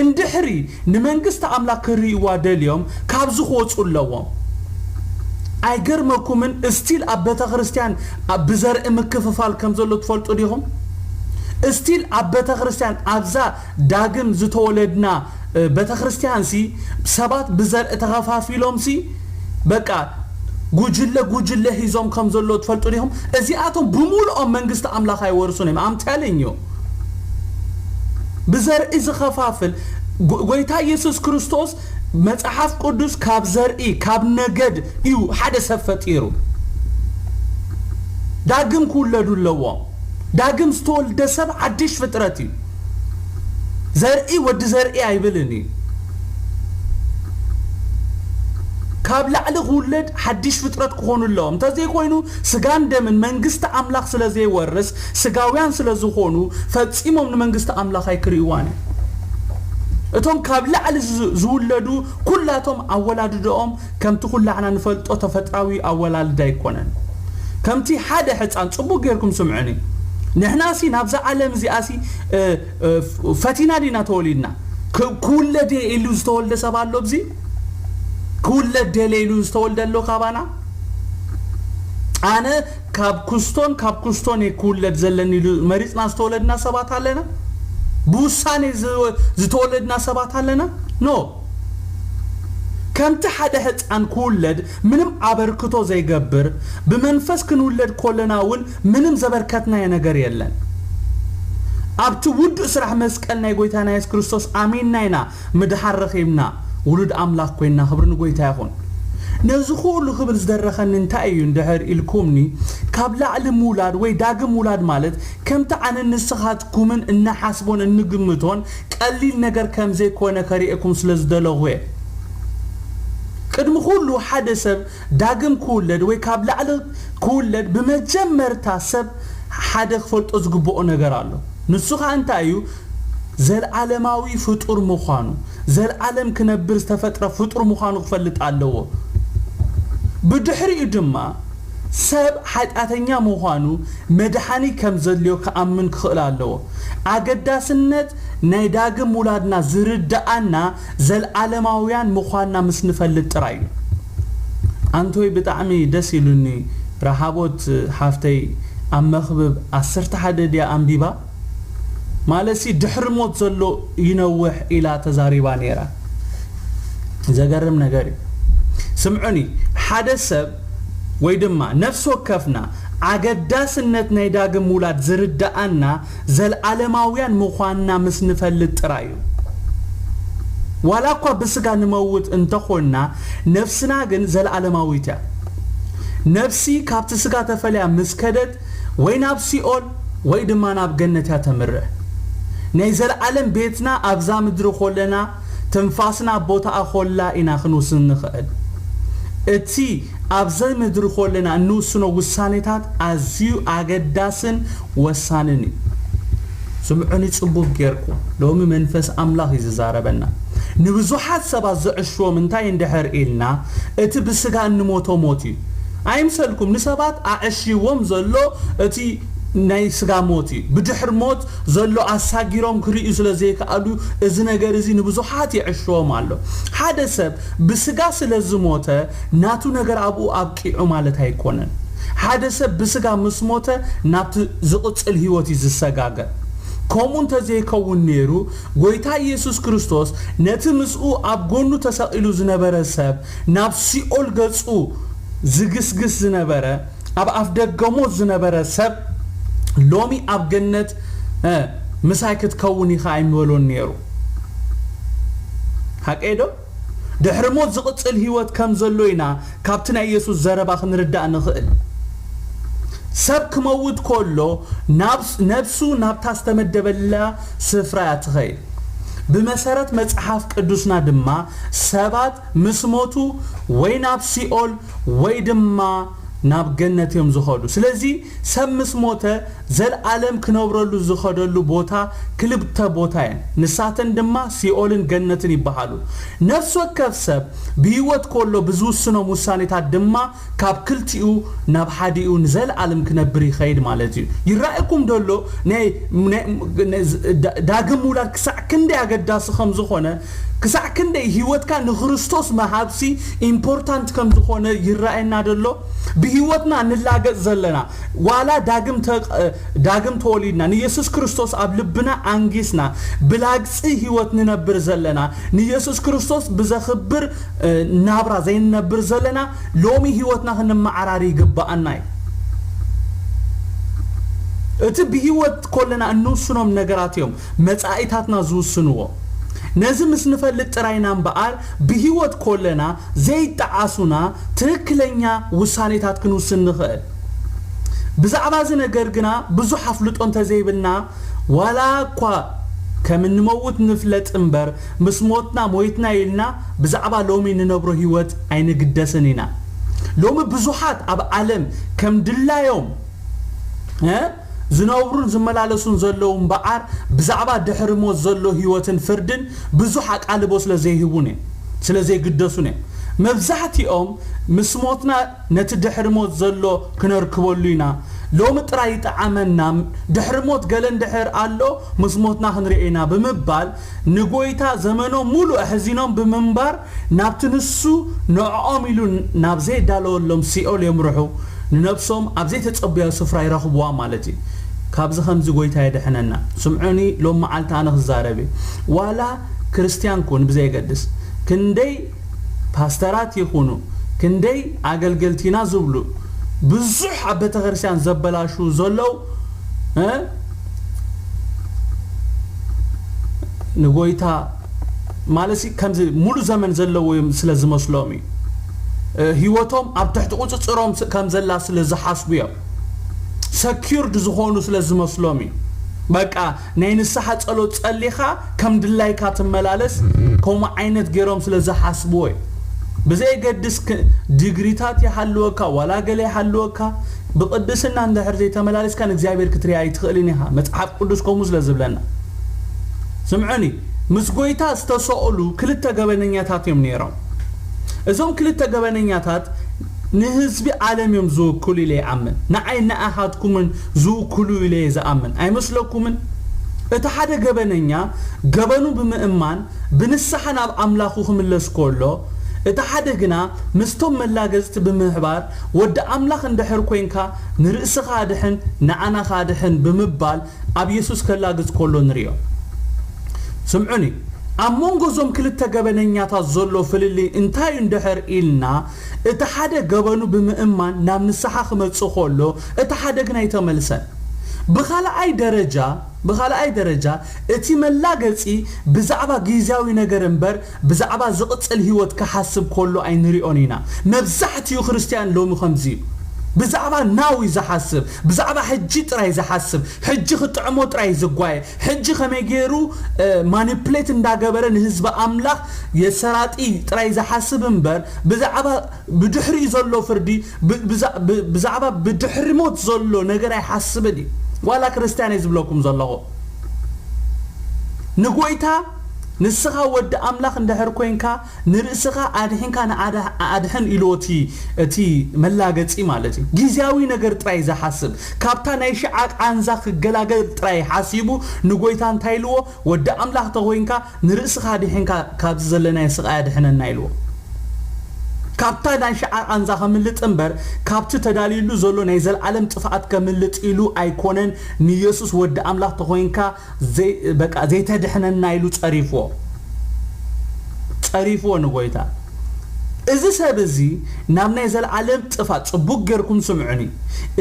እንድሕሪ ንመንግስቲ ኣምላኽ ክርእይዋ ደልዮም ካብዚ ክወጹ ኣለዎም። ኣይገርመኩምን? እስቲል ኣብ ቤተ ክርስቲያን ኣብ ብዘርኢ ምክፍፋል ከም ዘሎ ትፈልጡ ዲኹም? እስቲል ኣብ ቤተ ክርስቲያን ኣብዛ ዳግም ዝተወለድና፣ እ፣ ቤተ ክርስቲያን ሲ ሰባት ብዘርኢ ተኸፋፊሎም ሲ በቃ ጉጅለ ጉጅለ ሂዞም ከም ዘሎ ትፈልጡ ዲኹም? እዚኣቶም ብምሉኦም መንግስቲ ኣምላኽ ኣይወርሱን እዮም። I'm telling you። ብዘርኢ ዝኸፋፍል ጎ-፣ ጎይታ ኢየሱስ ክርስቶስ መጽሓፍ ቅዱስ ካብ ዘርኢ፣ ካብ ነገድ እዩ ሓደ ሰብ ፈጢሩ። ዳግም ክውለዱ ኣለዎም። ዳግም ዝተወልደ ሰብ ሓድሽ ፍጥረት እዩ። ዘርኢ ወዲ ዘርኢ ኣይብልን እዩ። ካብ ላዕሊ ክውለድ ሓድሽ ፍጥረት ክኾኑ ኣለዎም። እንተዘይኮይኑ ስጋን ደምን መንግስቲ ኣምላኽ ስለ ዘይወርስ ስጋውያን ስለ ዝኾኑ ፈጺሞም ንመንግስቲ ኣምላኽ ኣይክርእይዋን እዮም። እቶም ካብ ላዕሊ ዝ-፣ ዝውለዱ ኩላቶም ኣወላድድኦም ከምቲ ኩላሕና ንፈልጦ ተፈጥራዊ ኣወላልዳ ኣይኮነን። ከምቲ ሓደ ሕፃን፣ ጽቡቕ ጌርኩም ስምዑኒ። ንሕናሲ ናብዛ ዓለም እዚኣሲ፣ እ፣ እ፣ ፈቲና ዲና ተወሊድና? ክ-፣ ክውለድ እየ ኢሉ ዝተወልደ ሰብ ኣሎ ኣብዚ? ክውለድ ደልየ ኢሉ ዝተወልደ ኣሎ ካባና? ኣነ ካብ ኩስቶን ካብ ኩስቶን እየ ክውለድ ዘለኒ ኢሉ መሪጽና ዝተወለድና ሰባት ኣለና? ብውሳኔ ዝ-፣ ዝተወለድና ሰባት ኣለና? ኖ። ከምቲ ሓደ ህጻን ክውለድ ምንም ኣበርክቶ ዘይገብር፣ ብመንፈስ ክንውለድ ከለና እውን ምንም ዘበርከትናዮ ነገር የለን። ኣብቲ ውዱእ ስራሕ መስቀል ናይ ጎይታና የሱስ ክርስቶስ ኣሚንና ኢና ምድሓር ረኺብና ውሉድ ኣምላኽ ኮይንና። ክብሪ ንጎይታ ይኹን። ነዚ ኩሉ ክብል ዝደረኸኒ እንታይ እዩ እንድሕር ኢልኩምኒ፣ ካብ ላዕሊ ምውላድ ወይ ዳግም ምውላድ ማለት ከምቲ ኣነን ንስኻትኩምን እንሓስቦን እንግምቶን ቀሊል ነገር ከም ዘይኮነ ከርእየኩም ስለ ዝደለኹ እየ። ቅድሚ ኩሉ ሓደ ሰብ ዳግም ክውለድ ወይ ካብ ላዕሊ ክውለድ ብመጀመርታ ሰብ ሓደ ክፈልጦ ዝግብኦ ነገር ኣሎ። ንሱ ኸኣ እንታይ እዩ? ዘልዓለማዊ ፍጡር ምዃኑ፣ ዘልዓለም ክነብር ዝተፈጥረ ፍጡር ምዃኑ ክፈልጥ ኣለዎ። ብድሕሪኡ ድማ ሰብ ሓጢኣተኛ ምዃኑ፣ መድሓኒ ከም ዘድልዮ ክኣምን ክኽእል ኣለዎ። ኣገዳስነት ናይ ዳግም ውላድና ዝርድኣና ዘልዓለማውያን ምዃንና ምስ ንፈልጥ ጥራይ እዩ። ኣንቶይ ብጣዕሚ ደስ ኢሉኒ። ረሃቦት ሓፍተይ ኣብ መኽብብ ዓሰርተ ሓደ ድያ ኣንቢባ? ማለትሲ ድሕሪ ሞት ዘሎ ይነውሕ ኢላ ተዛሪባ ነይራ። ዘገርም ነገር እዩ። ስምዑኒ፣ ሓደ ሰብ ወይ ድማ ነፍሲ ወከፍና ኣገዳስነት ናይ ዳግም ምውላድ ዝርድኣና ዘልዓለማውያን ምዃንና ምስ ንፈልጥ ጥራይ እዩ። ዋላ እኳ ብስጋ ንመውት እንተኾንና፣ ነፍስና ግን ዘልዓለማዊት እያ። ነፍሲ ካብቲ ስጋ ተፈልያ ምስ ከደት፣ ወይ ናብ ሲኦል ወይ ድማ ናብ ገነት እያ ተምርሕ። ናይ ዘለዓለም ቤትና ኣብዛ ምድሪ ኮለና፣ ትንፋስና ኣብ ቦታኣ ኮላ ኢና ክንውስን ንኽእል። እቲ ኣብዚ ምድሪ ኮለና እንውስኖ ውሳኔታት ኣዝዩ ኣገዳስን ወሳንን እዩ። ስምዑኒ ጽቡቕ ጌርኩም፣ ሎሚ መንፈስ ኣምላኽ እዩ ዝዛረበና። ንብዙሓት ሰባት ዘዕሽዎም እንታይ እንድሕር ኢልና፣ እቲ ብስጋ እንሞቶ ሞት እዩ። ኣይምሰልኩም፣ ንሰባት ኣዕሽዎም ዘሎ እቲ ናይ ስጋ ሞት እዩ። ብድሕሪ ሞት ዘሎ ኣሳጊሮም ክርእዩ ስለ ዘይከኣሉ፣ እዚ ነገር እዚ ንብዙሓት የዕሽዎም ኣሎ። ሓደ ሰብ ብስጋ ስለ ዝሞተ፣ ናቱ ነገር ኣብኡ ኣብቂዑ ማለት ኣይኮነን። ሓደ ሰብ ብስጋ ምስ ሞተ፣ ናብቲ ዝቕጽል ህይወት እዩ ዝሰጋገር። ከምኡ እንተዘይከውን ነይሩ፣ ጎይታ ኢየሱስ ክርስቶስ ነቲ ምስኡ ኣብ ጎኑ ተሰቒሉ ዝነበረ ሰብ፣ ናብ ሲኦል ገጹ ዝግስግስ ዝነበረ፣ ኣብ ኣፍ ደገ ሞት ዝነበረ ሰብ፣ ሎሚ ኣብ ገነት፣ እ፣ ምሳይ ክትከውን ኢኻ ኣይምበሎን ነይሩ። ሓቀይ ዶ? ድሕሪ ሞት ዝቕጽል ህይወት ከም ዘሎ ኢና ካብቲ ናይ ኢየሱስ ዘረባ ክንርዳእ ንኽእል። ሰብ ክመውት ከሎ፣ ናብ፣ ነብሱ ናብታ ዝተመደበላ ስፍራ እያ ትኸይድ። ብመሰረት መጽሓፍ ቅዱስና ድማ፣ ሰባት ምስ ሞቱ ወይ ናብ ሲኦል ወይ ድማ ናብ ገነት እዮም ዝኸዱ። ስለዚ ሰብ ምስ ሞተ፣ ዘልኣለም ክነብረሉ ዝኸደሉ ቦታ ክልተ ቦታ እየን። ንሳተን ድማ ሲኦልን ገነትን ይበሃሉ። ነፍሲ ወከፍ ሰብ ብህይወት ከሎ ብዝውስኖም ውሳኔታት ድማ ካብ ክልቲኡ ናብ ሓዲኡ ንዘልኣለም ክነብር ይኸይድ ማለት እዩ። ይረኣየኩም ደሎ ናይ፣ ናይ፣ ናይ ዳ-፣ ዳግም ምውላድ ክሳዕ ክንደይ ኣገዳሲ ከም ዝኾነ፣ ክሳዕ ክንደይ ህይወትካ ንክርስቶስ ምሃብሲ ኢምፖርታንት ከም ዝኾነ ይረኣየና ደሎ። ብህይወትና ንላገጽ ዘለና፣ ዋላ ዳግም ተ-፣ ዳግም ተወሊድና፣ ንየሱስ ክርስቶስ ኣብ ልብና ኣንጊስና፣ ብላግጺ ህይወት ንነብር ዘለና፣ ንየሱስ ክርስቶስ ብዘኽብር፣ እ፣ ናብራ ዘይንነብር ዘለና፣ ሎሚ ህይወትና ክንመዓራሪ ይግብኣና እዩ። እቲ ብህይወት ኮለና እንውስኖም ነገራት እዮም መጻኢታትና ዝውስንዎ። ነዚ ምስ ንፈልጥ ጥራይና እምበኣር፣ ብህይወት ኮለና ዘይጠዓሱና ትኽክለኛ ውሳኔታት ክንውስን ንኽእል። ብዛዕባ እዚ ነገር ግና ብዙሕ ኣፍልጦ እንተዘይብልና፣ ዋላ እኳ ከም እንመውት ንፍለጥ እምበር፣ ምስ ሞትና ሞይትና ኢልና ብዛዕባ ሎሚ ንነብሮ ህይወት ኣይንግደስን ኢና። ሎሚ ብዙሓት ኣብ ዓለም ከም ድላዮም፣ እ፣ ዝነብሩን ዝመላለሱን ዘለዉ እምበኣር፣ ብዛዕባ ድሕሪ ሞት ዘሎ ህይወትን ፍርድን ብዙሕ ኣቃልቦ ስለ ዘይህቡን እዮም፣ ስለ ዘይግደሱን እዮም። መብዛሕትኦም ምስ ሞትና ነቲ ድሕሪ ሞት ዘሎ ክነርክበሉ ኢና። ሎሚ ጥራይ ይጠዓመና፣ ድሕሪ ሞት ገለ እንድሕር ኣሎ፣ ምስ ሞትና ክንሪኦ ኢና ብምባል፣ ንጎይታ ዘመኖም ሙሉእ ኣሕዚኖም ብምንባር፣ ናብቲ ንሱ ንዕኦም ኢሉ ናብ ዘየዳለወሎም ሲኦል የምርሑ፣ ንነብሶም ኣብ ዘይተጸበዮ ስፍራ ይረኽብዋ ማለት እዩ። ካብዚ ከምዚ ጎይታ የድሕነና። ስምዑኒ፣ ሎም መዓልቲ ኣነ ክዛረብ እየ። ዋላ ክርስትያን ኩን ብዘየገድስ፣ ክንደይ ፓስተራት ይኹኑ፣ ክንደይ ኣገልገልቲና ዝብሉ፣ ብዙሕ ኣብ ቤተክርስትያን ዘበላሹ ዘለዉ፣ እ፣ ንጎይታ ማለትሲ ከምዚ ሙሉ ዘመን ዘለዉ እዮም ስለ ዝመስሎም እዩ። እ፣ ህይወቶም ኣብ ትሕቲ ቁጽጽሮም ስ-፣ ከም ዘላ ስለ ዝሓስቡ እዮም። ሰኪርድ ዝኾኑ ስለ ዝመስሎም እዩ። በቃ ናይ ንስሓ ጸሎት ጸሊኻ ከም ድላይካ ትመላለስ፣ ከምኡ ዓይነት ገይሮም ስለ ዝሓስብዎ እዩ። ብዘየገድስ ክ- ዲግሪታት ይሃልወካ ዋላ ገለ ይሃልወካ፣ ብቕድስና እንድሕር ዘይተመላለስካ ንእግዚኣብሔር ክትሪኣ ኣይትኽእልን ኢኻ። መጽሓፍ ቅዱስ ከምኡ ስለ ዝብለና። ስምዑኒ፣ ምስ ጎይታ ዝተሰቕሉ ክልተ ገበነኛታት እዮም ነይሮም። እዞም ክልተ ገበነኛታት ንህዝቢ ዓለም እዮም ዝውክሉ ኢለ ይኣምን። ንዓይ ንኣኻትኩምን ዝውክሉ ኢለ እየ ዝኣምን። ኣይመስለኩምን? እቲ ሓደ ገበነኛ ገበኑ ብምእማን ብንስሓ ናብ ኣምላኹ ክምለስ ከሎ፣ እቲ ሓደ ግና ምስቶም መላገጽቲ ብምሕባር፣ "ወዲ ኣምላኽ እንድሕር ኮይንካ ንርእስኻ ኣድሕን፣ ንዓና ኸኣ ኣድሕን" ብምባል ኣብ የሱስ ከላግጽ ከሎ ንርእዮ። ስምዑኒ፣ ኣብ መንጎ እዞም ክልተ ገበነኛታት ዘሎ ፍልልይ እንታይ እዩ እንድሕር ኢልና፣ እቲ ሓደ ገበኑ ብምእማን ናብ ንስሓ ክመጽእ ከሎ፣ እቲ ሓደ ግን ኣይተመልሰን። ብኻልኣይ ደረጃ፣ ብኻልኣይ ደረጃ፣ እቲ መላገጺ ብዛዕባ ግዝያዊ ነገር እምበር ብዛዕባ ዝቕጽል ህይወት ክሓስብ ከሎ ኣይንሪኦን ኢና። መብዛሕትኡ ክርስትያን ሎሚ ከምዚ እዩ። ብዛዕባ ናው እዩ ዝሓስብ፣ ብዛዕባ ሕጂ ጥራይ ዝሓስብ፣ ሕጂ ክጥዕሞ ጥራይ ዝጓየ፣ ሕጂ ከመይ ገይሩ፣ እ፣ ማኒፕሌት እንዳገበረ ንህዝቢ ኣምላኽ የሰራጢ ጥራይ ዝሓስብ እምበር፣ ብዛዕባ ብድሕሪኡ ዘሎ ፍርዲ፣ ብ-፣ ብዛ-፣ ብ-፣ ብዛዕባ ብድሕሪ ሞት ዘሎ ነገር ኣይሓስብን እዩ። ዋላ ክርስትያን እየ ዝብለኩም ዘለኹ። ንጎይታ፣ "ንስኻ ወዲ ኣምላኽ እንድሕር ኮይንካ፣ ንርእስኻ ኣድሒንካ ንኣዳ-፣ ኣድሕን" ኢልዎ እቲ፣ እቲ መላገጺ ማለት እዩ። ግዝያዊ ነገር ጥራይ ዝሓስብ፣ ካብታ ናይ ሽዓ ቃንዛ ክገላገል ጥራይ ሓሲቡ ንጎይታ እንታይ ኢልዎ? "ወዲ ኣምላኽ ተኾይንካ፣ ንርእስኻ ኣድሒንካ ካብዚ ዘለናዮ ስቓይ ኣድሕነና" ኢልዎ። ካብታ ናይ ሽዓ ቃንዛ ከምልጥ እምበር፣ ካብቲ ተዳልዩሉ ዘሎ ናይ ዘለኣለም ጥፍኣት ከምልጥ ኢሉ ኣይኮነን። ንየሱስ ወዲ ኣምላኽ ተኾይንካ ዘይ-፣ በቃ ዘይተድሕነና ኢሉ ጸሪፍዎ። ጸሪፍዎ ንጎይታ። እዚ ሰብ እዚ ናብ ናይ ዘለኣለም ጥፍኣት፣ ጽቡቕ ጌርኩም ስምዑኒ።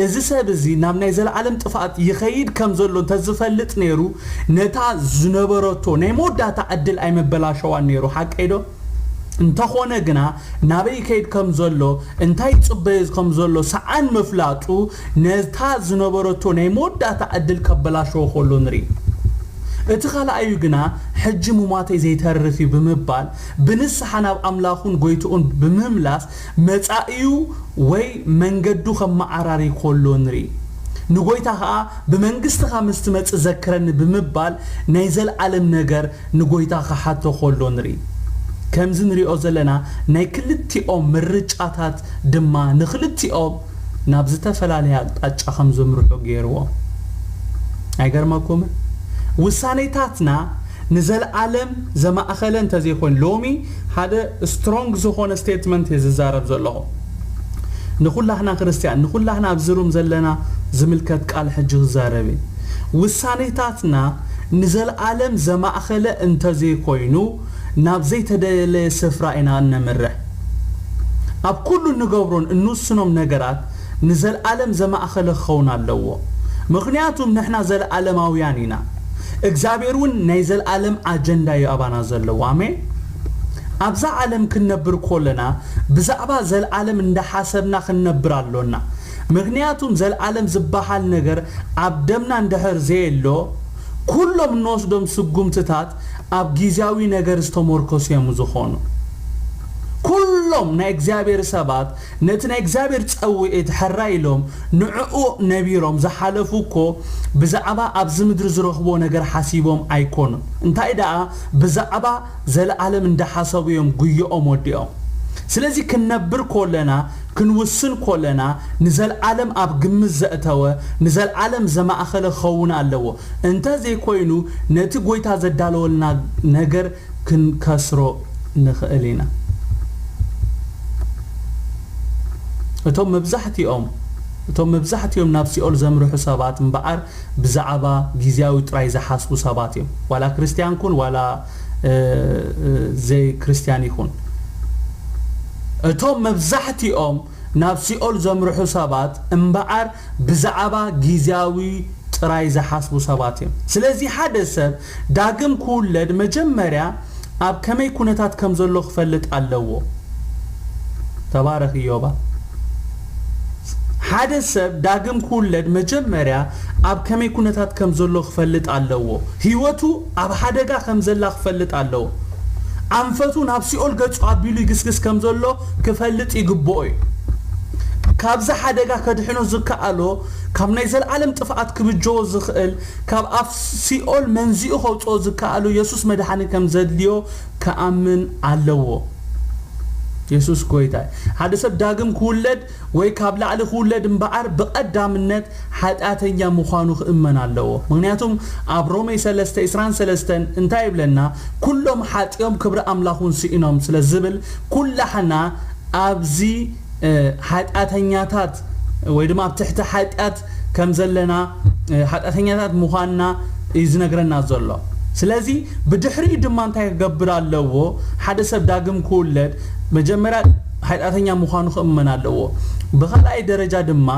እዚ ሰብ እዚ ናብ ናይ ዘለኣለም ጥፍኣት ይኸይድ ከም ዘሎ እንተዝፈልጥ ነይሩ፣ ነታ ዝነበረቶ ናይ መወዳእታ ዕድል ኣይመበላሸዋን ነይሩ። ሓቀይ ዶ? እንተኾነ ግና፣ ናበይ ይከይድ ከም ዘሎ፣ እንታይ ይጽበዮ ከም ዘሎ ሰኣን ምፍላጡ፣ ነታ ዝነበረቶ ናይ መወዳእታ ዕድል ከበላሸዎ ከሎ ንርኢ። እቲ ካልኣዩ ግና፣ "ሕጂ ምሟተይ ዘይተርፍ እዩ" ብምባል፣ ብንስሓ ናብ ኣምላኹን ጎይትኡን ብምምላስ፣ መጻኢኡ ወይ መንገዱ ከመዓራሪ ከሎ ንርኢ። ንጎይታ ኸኣ፣ "ብመንግስትኻ ምስ ትመጽእ ዘክረኒ" ብምባል፣ ናይ ዘለኣለም ነገር ንጎይታ ክሓቶ ከሎ ንርኢ። ከምዚ ንሪኦ ዘለና ናይ ክልቲኦም ምርጫታት ድማ ንክልቲኦም ናብ ዝተፈላለየ ኣቅጣጫ ከም ዝምርሑ ገይርዎም። ኣይገርመኩምን? ውሳኔታትና ንዘለኣለም ዘማእኸለ እንተዘይኮይኑ፣ ሎሚ ሓደ ስትሮንግ ዝኾነ ስቴትመንት እየ ዝዛረብ ዘለኹ። ንኹላህና ክርስትያን፣ ንኹላህና ኣብዚ ሩም ዘለና ዝምልከት ቃል ሕጂ ክዛረብ እየ። ውሳኔታትና ንዘለኣለም ዘማእኸለ እንተዘይኮይኑ፣ ናብ ዘይተደለየ ስፍራ ኢና እነምርሕ። ኣብ ኩሉ እንገብሮን እንውስኖም ነገራት ንዘለኣለም ዘማእኸለ ክኸውን ኣለዎ። ምኽንያቱም ንሕና ዘለኣለማውያን ኢና። እግዚኣብሔር እውን ናይ ዘለኣለም ኣጀንዳ እዩ ኣባና ዘለዎ። ኣሜን። ኣብዛ ዓለም ክንነብር ከለና ብዛዕባ ዘለኣለም እንዳሓሰብና ክንነብር ኣሎና። ምኽንያቱም ዘለኣለም ዝበሃል ነገር ኣብ ደምና እንድሕር ዘየሎ፣ ኩሎም እንወስዶም ስጉምትታት ኣብ ግዝያዊ ነገር ዝተሞርከሱ እዮም ዝኾኑ። ኩሎም ናይ እግዚኣብሔር ሰባት ነቲ ናይ እግዚኣብሔር ጸውዒት ሕራይ ኢሎም ንዕኡ ነቢሮም ዝሓለፉ እኮ ብዛዕባ ኣብዚ ምድሪ ዝረኽብዎ ነገር ሓሲቦም ኣይኮኑን። እንታይ ደኣ ብዛዕባ ዘለኣለም እንዳሓሰቡ እዮም ጉዮኦም ወዲኦም። ስለዚ ክንነብር ከለና፣ ክንውስን ከለና ንዘለኣለም ኣብ ግምት ዘእተወ፣ ንዘለኣለም ዘማእኸለ ክኸውን ኣለዎ። እንተዘይኮይኑ ነቲ ጎይታ ዘዳለወልና ነገር ክንከስሮ ንኽእል ኢና። እቶም መብዛሕትኦም፣ እቶም መብዛሕትኦም ናብ ሲኦል ዘምርሑ ሰባት እምበኣር ብዛዕባ ግዝያዊ ጥራይ ዝሓስቡ ሰባት እዮም። ዋላ ክርስትያን ኩን፣ ዋላ፣ እ፣ እ፣ ዘይክርስትያን ይኹን። እቶም መብዛሕትኦም ናብ ሲኦል ዘምርሑ ሰባት እምበኣር ብዛዕባ ግዝያዊ ጥራይ ዝሓስቡ ሰባት እዮም። ስለዚ ሓደ ሰብ ዳግም ክውለድ መጀመርያ ኣብ ከመይ ኩነታት ከም ዘሎ ክፈልጥ ኣለዎ። ተባረኽ ኢዮባ። ሓደ ሰብ ዳግም ክውለድ መጀመርያ ኣብ ከመይ ኩነታት ከም ዘሎ ክፈልጥ ኣለዎ። ህይወቱ ኣብ ሓደጋ ከም ዘላ ክፈልጥ ኣለዎ። ኣንፈቱ ናብ ሲኦል ገጹ ኣቢሉ ይግስግስ ከም ዘሎ ክፈልጥ ይግብኦ እዩ። ካብዚ ሓደጋ ከድሕኖ ዝከኣሎ፣ ካብ ናይ ዘለኣለም ጥፍኣት ክብጀዎ ዝኽእል፣ ካብ ኣፍ ሲኦል መንዚኡ ከውጽኦ ዝከኣሎ የሱስ መድሓኒ ከም ዘድልዮ ክኣምን ኣለዎ። የሱስ ጎይታ እዩ። ሓደ ሰብ ዳግም ክውለድ ወይ ካብ ላዕሊ ክውለድ እምበኣር ብቐዳምነት ሓጢኣተኛ ምዃኑ ክእመን ኣለዎ። ምኽንያቱም ኣብ ሮሜ ሰለስተ ዕስራን ሰለስተን እንታይ ይብለና? "ኩሎም ሓጢኦም ክብሪ ኣምላኽ እውን ስኢኖም" ስለ ዝብል ኩላሕና ኣብዚ ሓጢኣተኛታት ወይ ድማ ኣብ ትሕቲ ሓጢኣት ከም ዘለና ሓጢኣተኛታት ምዃንና እዩ ዝነግረና ዘሎ። ስለዚ ብድሕሪኡ ድማ እንታይ ክገብር ኣለዎ? ሓደ ሰብ ዳግም ክውለድ መጀመርያ ሓጢኣተኛ ምዃኑ ክእመን ኣለዎ። ብኻልኣይ ደረጃ ድማ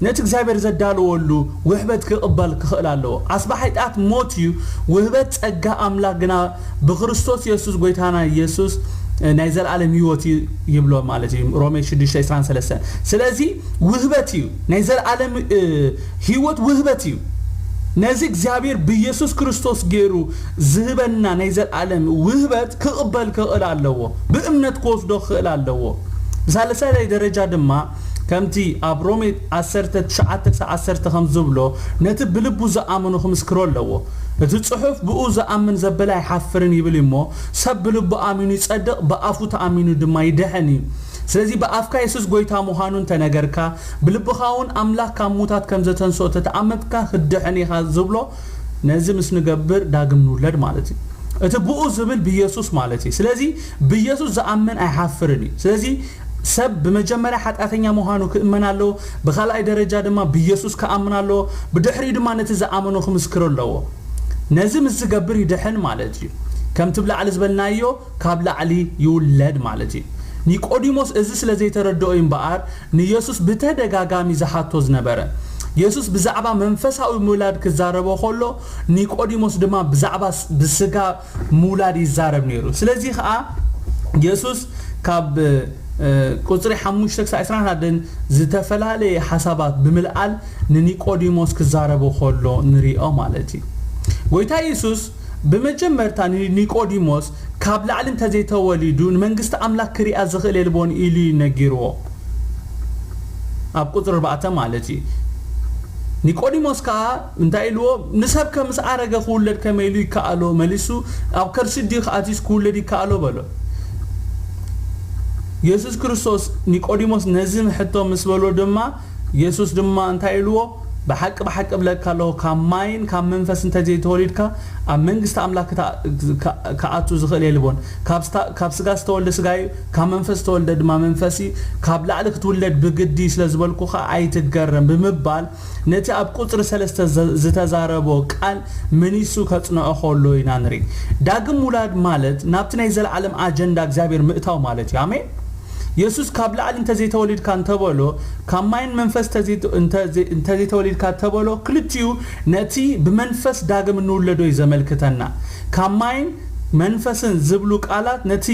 ነቲ እግዚኣብሔር ዘዳለወሉ ውህበት ክቕበል ክኽእል ኣለዎ። ኣስባ ሓጢኣት ሞት እዩ፣ ውህበት ጸጋ ኣምላኽ ግና ብክርስቶስ የሱስ ጎይታና የሱስ ናይ ዘለኣለም ህይወት እዩ ይብሎ ማለት እዩ። ሮሜ ሽዱሽተ ዕስራን ሰለስተን። ስለዚ ውህበት እዩ፣ ናይ ዘለኣለም ህይወት ውህበት እዩ። ነዚ እግዚኣብሔር ብየሱስ ክርስቶስ ገይሩ ዝህበና ናይ ዘለኣለም ውህበት ክቕበል ክኽእል ኣለዎ። ብእምነት ክወስዶ ክኽእል ኣለዎ። ብሳልሳይ ደረጃ ድማ ከምቲ ኣብ ሮሜ ዓሰርተ ትሽዓተ ክሳብ ዓሰርተ ከም ዝብሎ፣ ነቲ ብልቡ ዝኣመኖ ክምስክሮ ኣለዎ። እቲ ጽሑፍ፣ "ብኡ ዝኣምን ዘበለ ኣይሓፍርን" ይብል እሞ፣ ሰብ ብልቡ ኣሚኑ ይጸድቕ፣ ብኣፉ ተኣሚኑ ድማ ይድሕን እዩ። ስለዚ ብኣፍካ የሱስ ጎይታ ምዃኑ እንተነገርካ፣ ብልብኻ እውን ኣምላኽ ካብ ሙታት ከም ዘተንስኦ ተተኣመትካ ክትድሕን ኢኻ ዝብሎ፣ ነዚ ምስ ንገብር ዳግም ንውለድ ማለት እዩ። እቲ ብኡ ዝብል ብየሱስ ማለት እዩ። ስለዚ ብየሱስ ዝኣምን ኣይሓፍርን እዩ። ስለዚ ሰብ ብመጀመርያ ሓጢኣተኛ ምዃኑ ክእመን ኣለዎ። ብኻልኣይ ደረጃ ድማ ብየሱስ ክኣምን ኣለዎ። ብድሕሪኡ ድማ ነቲ ዝኣመኖ ክምስክር ኣለዎ። ነዚ ምስ ዝገብር ይድሕን ማለት እዩ። ከምቲ ብላዕሊ ዝበልናዮ ካብ ላዕሊ ይውለድ ማለት እዩ። ኒቆዲሞስ እዚ ስለ ዘይተረድኦ እዩ እምበኣር ንየሱስ ብተደጋጋሚ ዝሓቶ ዝነበረ። የሱስ ብዛዕባ መንፈሳዊ ምውላድ ክዛረቦ ከሎ፣ ኒቆዲሞስ ድማ ብዛዕባ ስ-፣ ብስጋ ምውላድ ይዛረብ ነይሩ። ስለዚ ኸኣ የሱስ ካብ፣ እ፣ ቁጽሪ ሓሙሽተ ክሳብ ዕስራን ሓደን ዝተፈላለየ ሓሳባት ብምልዓል ንኒቆዲሞስ ክዛረቦ ከሎ ንሪኦ ማለት እዩ። ጎይታ የሱስ ብመጀመርታ ንኒቆዲሞስ ካብ ላዕሊ እንተዘይተወሊዱ ንመንግስቲ ኣምላኽ ክሪኣ ዝኽእል የልቦን ኢሉ እዩ ነጊርዎ። ኣብ ቁጽሪ ኣርባዕተ ማለት እዩ። ኒቆዲሞስ ከኣ እንታይ ኢልዎ? "ንሰብ ከ ምስ ኣረገ ክውለድ ከመይ ኢሉ ይከኣሎ? መሊሱ ኣብ ከርሲ ድዩ ክኣትዩስ ክውለድ ይከኣሎ?" በሎ። የሱስ ክርስቶስ ኒቆዲሞስ ነዚ ሕቶ ምስ በሎ ድማ፣ የሱስ ድማ እንታይ ኢልዎ? "ብሓቂ ብሓቂ እብለካ ኣለኹ፣ ካብ ማይን ካብ መንፈስ እንተዘይተወሊድካ ኣብ መንግስቲ ኣምላኽ ክታ-፣ ክኣ-፣ ክኣቱ ዝኽእል የልቦን። ካብ ስታ-፣ ካብ ስጋ ዝተወልደ ስጋ እዩ፣ ካብ መንፈስ ዝተወልደ ድማ መንፈስ እዩ። ካብ ላዕሊ ክትውለድ ብግዲ ስለ ዝበልኩኻ ኣይትገረም" ብምባል ነቲ ኣብ ቁጽሪ ሰለስተ ዘ-፣ ዝተዛረቦ ቃል መኒሱ ከጽንዖ ከሎ ኢና ንርኢ። ዳግም ምውላድ ማለት ናብቲ ናይ ዘለዓለም ኣጀንዳ እግዚኣብሔር ምእታው ማለት እዩ። ኣሜን። የሱስ ካብ ላዕሊ እንተዘይተወሊድካ እንተበሎ፣ ካብ ማይን መንፈስ እንተዘይ-፣ እንተዘይ-፣ እንተዘይተወሊድካ እንተበሎ፣ ክልቲኡ ነቲ ብመንፈስ ዳግም እንውለዶ እዩ ዘመልክተና። ካብ ማይን መንፈስን ዝብሉ ቃላት ነቲ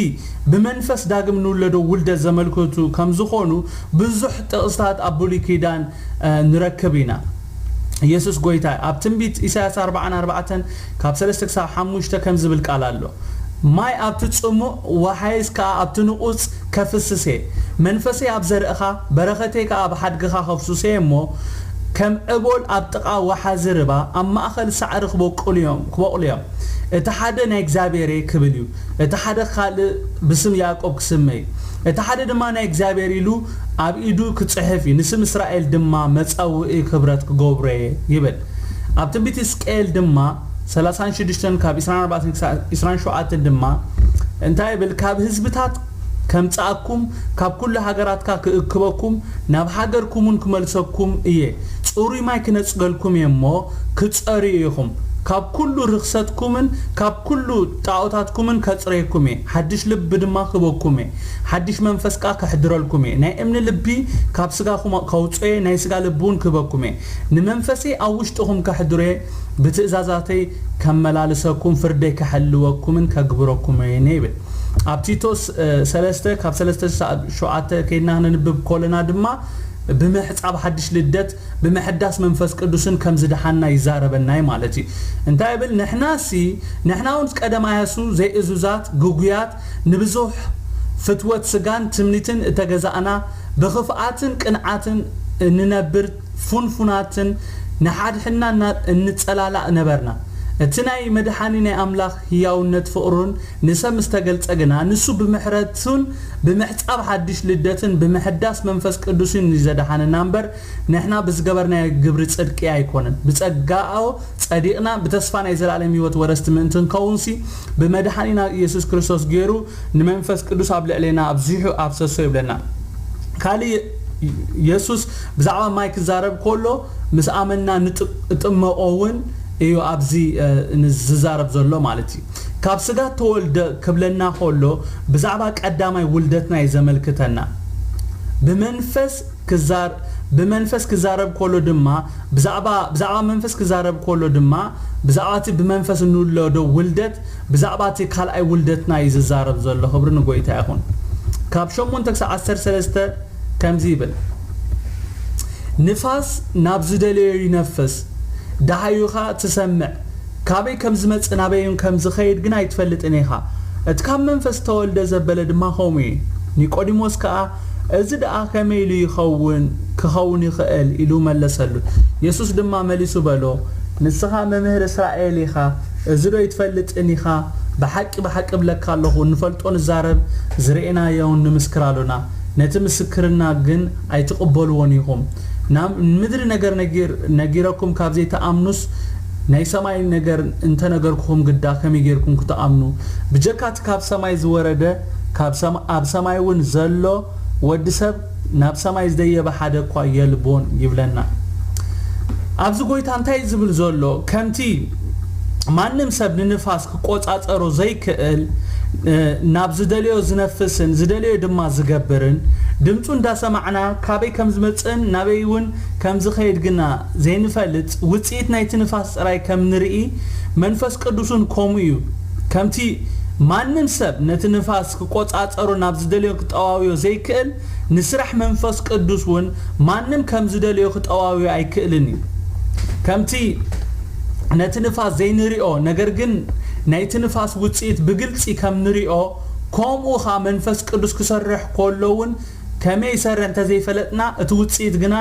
ብመንፈስ ዳግም እንውለዶ ውልደት ዘመልክቱ ከም ዝኾኑ ብዙሕ ጥቕስታት ኣብ ብሉይ ኪዳን፣ እ፣ ንረክብ ኢና። የሱስ ጎይታ ኣብ ትንቢት ኢሳያስ ኣርብዓን ኣርባዕተን ካብ ሰለስተ ክሳብ ሓሙሽተ ከም ዝብል ቃል ኣሎ። "ማይ ኣብቲ ጽሙእ፣ ወሓይዝ ከኣ ኣብቲ ንቑጽ ከፍስስ እየ። መንፈሰይ ኣብ ዘርእኻ፣ በረኸተይ ከኣ ኣብ ሓድግኻ ከፍስሶ እየ እሞ፣ ከም ዕቦል ኣብ ጥቓ ወሓዚ ርባ፣ ኣብ ማእከል ሳዕሪ ክበቁሉ እዮም፣ ክበቑሉ እዮም። እቲ ሓደ ናይ እግዚኣብሔር እየ ክብል እዩ፣ እቲ ሓደ ካልእ ብስም ያዕቆብ ክስመ እዩ፣ እቲ ሓደ ድማ ናይ እግዚኣብሔር ኢሉ ኣብ ኢዱ ክጽሕፍ እዩ፣ ንስም እስራኤል ድማ መጸውዒ ክብረት ክገብሮ እየ" ይብል። ኣብ ትንቢት ሕዝቅኤል ድማ ሰላሳን ሽዱሽተን ካብ ዕስራን ኣርባዕተን ክሳብ ዕስራን ሸውዓተን ድማ እንታይ ይብል? "ካብ ህዝብታት ከምጽኣኩም፣ ካብ ኩሉ ሃገራትካ ክእክበኩም፣ ናብ ሃገርኩምን ክመልሰኩም እየ። ጽሩይ ማይ ክነጽገልኩም እየ እሞ፣ ክጸርዩ ኢኹም። ካብ ኩሉ ርኽሰትኩምን ካብ ኩሉ ጣዖታትኩምን ከጽረየኩም እየ። ሓድሽ ልቢ ድማ ክህበኩም እየ። ሓድሽ መንፈስ ከኣ ከሕድረልኩም እየ። ናይ እምኒ ልቢ ካብ ስጋኹም ከውጽኦ እየ፣ ናይ ስጋ ልቢ እውን ክህበኩም እየ። ንመንፈሰይ ኣብ ውሽጥኹም ከሕድሮ እየ፣ ብትእዛዛተይ ከመላልሰኩም፣ ፍርደይ ከሕልወኩምን ከግብረኩምን እየ" ይብል። ኣብ ቲቶስ፣ እ፣ ሰለስተ ካብ ሰለስተ ክሳብ ሸውዓተ ከይድና ክነንብብ ከለና ድማ ብምሕጻብ ሓድሽ ልደት ብምሕዳስ መንፈስ ቅዱስን ከም ዝደሓና ይዛረበና እዩ ማለት እዩ። እንታይ ብል? ንሕናሲ ንሕና እውን ቀደም ኣያሱ ዘይእዙዛት፣ ግጉያት፣ ንብዙሕ ፍትወት ስጋን ትምኒትን እተገዛእና፣ ብኽፍኣትን ቅንዓትን እንነብር፣ ፉንፉናትን ንሓድሕድና እንጸላላእ ነበርና። እቲ ናይ መድሓኒ ናይ ኣምላኽ ህያውነት ፍቕሩን ንሰብ ምስ ተገልጸ ግና፣ ንሱ ብምሕረቱን ብምሕጻብ ሓድሽ ልደትን ብምሕዳስ መንፈስ ቅዱስን እዩ ዘድሓነና እምበር፣ ንሕና ብዝገበርናዮ ግብሪ ጽድቂ ኣይኮነን። ብጸጋኦ ጸዲቕና ብተስፋ ናይ ዘላለም ህይወት ወረስቲ ምእንቲ ንከውንሲ፣ ብመድሓኒና ኢየሱስ ክርስቶስ ገይሩ ንመንፈስ ቅዱስ ኣብ ልዕሌና ኣብዚሑ ኣፍሰሶ ይብለና። ካልእ የሱስ ብዛዕባ ማይ ክዛረብ ከሎ፣ ምስ ኣመንና ንጥመቆ እውን እዩ ኣብዚ ዝዛረብ ዘሎ ማለት እዩ። ካብ ስጋ ተወልደ ክብለና ከሎ፣ ብዛዕባ ቀዳማይ ውልደትና እዩ ዘመልክተና። ብመንፈስ ክዛር ብመንፈስ ክዛረብ ከሎ ድማ ብዛዕባ ብዛዕባ መንፈስ ክዛረብ ከሎ ድማ ብዛዕባ እቲ ብመንፈስ እንውለዶ ውልደት፣ ብዛዕባ እቲ ካልኣይ ውልደትና እዩ ዝዛረብ ዘሎ። ክብሪ ንጎይታ ይኹን። ካብ ሸሞንተ ክሳብ ዓሰርተ ሰለስተ ከምዚ ይብል፣ ንፋስ ናብ ዝደለዮ ይነፍስ፣ ደሃዩ ኸኣ ትሰምዕ፣ ካበይ ከም ዝመጽእ ናበይ እውን ከም ዝኸይድ ግን ኣይትፈልጥን ኢኻ። እቲ ካብ መንፈስ ተወልደ ዘበለ ድማ ከምኡ እዩ። ኒቆዲሞስ ከኣ፣ እዚ ደኣ ከመይ ኢሉ ይኸውን ክኸውን ይኽእል? ኢሉ መለሰሉ። የሱስ ድማ መሊሱ በሎ፣ ንስኻ መምህር እስራኤል ኢኻ፣ እዚ ዶ ኣይትፈልጥን ኢኻ? ብሓቂ ብሓቂ እብለካ ኣለኹ፣ ንፈልጦ ንዛረብ፣ ዝረኤናዮን ንምስክር ኣሎና። ነቲ ምስክርና ግን ኣይትቕበልዎን ኢኹም። ናብ ምድሪ ነገር ነጊር ነጊረኩም ካብ ዘይትኣምኑስ፣ ናይ ሰማይ ነገር እንተነገርኩኹም ግዳ ከመይ ጌርኩም ክትኣምኑ? ብጀካ እቲ ካብ ሰማይ ዝወረደ፣ ካብ ሰም ኣብ ሰማይ እውን ዘሎ ወዲ ሰብ ናብ ሰማይ ዝደየበ ሓደ እኳ የልቦን ይብለና። ኣብዚ ጎይታ እንታይ ዝብል ዘሎ? ከምቲ ማንም ሰብ ንንፋስ ክቆጻጸሮ ዘይክእል፣ ናብ ዝደለዮ ዝነፍስን ዝደለዮ ድማ ዝገብርን፣ ድምፁ እንዳሰማዕና ካበይ ከም ዝመጽእን ናበይ እውን ከም ዝኸይድ ግና ዘይንፈልጥ፣ ውጽኢት ናይቲ ንፋስ ጥራይ ከም ንርኢ፣ መንፈስ ቅዱስን ከምኡ እዩ። ከምቲ ማንም ሰብ ነቲ ንፋስ ክቆጻጸሮ ናብ ዝደለዮ ክጠዋውዮ ዘይክእል፣ ንስራሕ መንፈስ ቅዱስ እውን ማንም ከም ዝደለዮ ክጠዋውዮ ኣይክእልን እዩ። ከምቲ ነቲ ንፋስ ዘይንሪኦ፣ ነገር ግን ናይቲ ንፋስ ውጽኢት ብግልጺ ከም ንሪኦ፣ ከምኡ ኸኣ መንፈስ ቅዱስ ክሰርሕ ከሎ እውን ከመይ ይሰርሕ እንተዘይፈለጥና፣ እቲ ውጽኢት ግና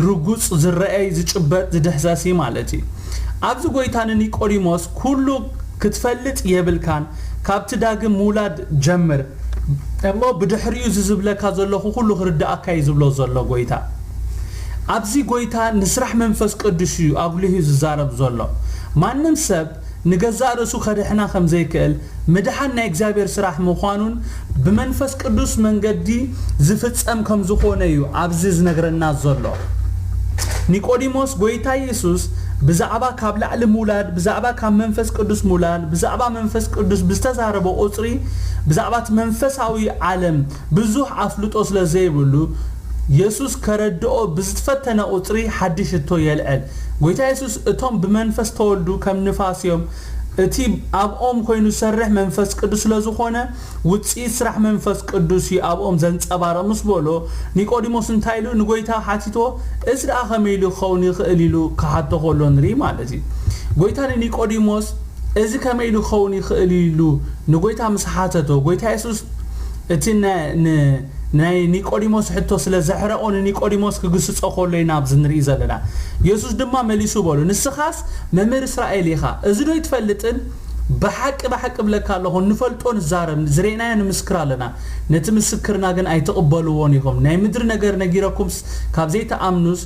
ርጉጽ፣ ዝረኣይ፣ ዝጭበጥ፣ ዝድህሰስ እዩ ማለት እዩ። ኣብዚ ጎይታ ንኒቆዲሞስ፣ ኩሉ ክትፈልጥ የብልካን፣ ካብቲ ዳግም ምውላድ ጀምር እሞ ብድሕሪኡ እዚ ዝብለካ ዘለኹ ኩሉ ክርድኣካ እዩ ዝብሎ ዘሎ ጎይታ። ኣብዚ ጎይታ ንስራሕ መንፈስ ቅዱስ እዩ ኣጉሊሁ ዝዛረብ ዘሎ። ማንም ሰብ ንገዛእ ርእሱ ከድሕና ከም ዘይክእል፣ ምድሓን ናይ እግዚኣብሔር ስራሕ ምዃኑን ብመንፈስ ቅዱስ መንገዲ ዝፍጸም ከም ዝኾነ እዩ ኣብዚ ዝነግረና ዘሎ። ኒቆዲሞስ ጎይታ የሱስ ብዛዕባ ካብ ላዕሊ ምውላድ፣ ብዛዕባ ካብ መንፈስ ቅዱስ ምውላድ፣ ብዛዕባ መንፈስ ቅዱስ ብዝተዛረቦ ቁጽሪ፣ ብዛዕባ እቲ መንፈሳዊ ዓለም ብዙሕ ኣፍልጦ ስለ ዘይብሉ፣ የሱስ ከረድኦ ብዝተፈተነ ቁጽሪ ሓድሽ ሕቶ የልዕል። ጎይታ የሱስ፣ እቶም ብመንፈስ ተወልዱ ከም ንፋስ እዮም። እቲ ኣብኦም ኮይኑ ዝሰርሕ መንፈስ ቅዱስ ስለ ዝኾነ፣ ውጽኢት ስራሕ መንፈስ ቅዱስ እዩ ኣብኦም ዘንጸባርቕ ምስ በሎ፣ ኒቆዲሞስ እንታይ ኢሉ ንጎይታ ሓቲትዎ? እዚ ደኣ ከመይ ኢሉ ክኸውን ይኽእል? ኢሉ ክሓቶ ከሎ ንርኢ ማለት እዩ። ጎይታ ንኒቆዲሞስ እዚ ከመይ ኢሉ ክኸውን ይኽእል? ኢሉ ንጎይታ ምስ ሓተቶ፣ ጎይታ የሱስ እቲ ነ-፣ ን-፣ ናይ ኒቆዲሞስ ሕቶ ስለ ዘሕረቖ፣ ንኒቆዲሞስ ክግስጾ ከሎ ኢና ኣብዚ ንርኢ ዘለና። የሱስ ድማ መሊሱ በሎ፣ ንስኻስ መምህር እስራኤል ኢኻ፣ እዚ ዶ ኣይትፈልጥን? ብሓቂ ብሓቂ እብለካ ኣለኹ፣ ንፈልጦ ንዛረብ፣ ዝረእናዮ ንምስክር ኣለና፣ ነቲ ምስክርና ግን ኣይትቕበልዎን ኢኹም። ናይ ምድሪ ነገር ነጊረኩምስ ካብ ዘይትኣምኑስ፣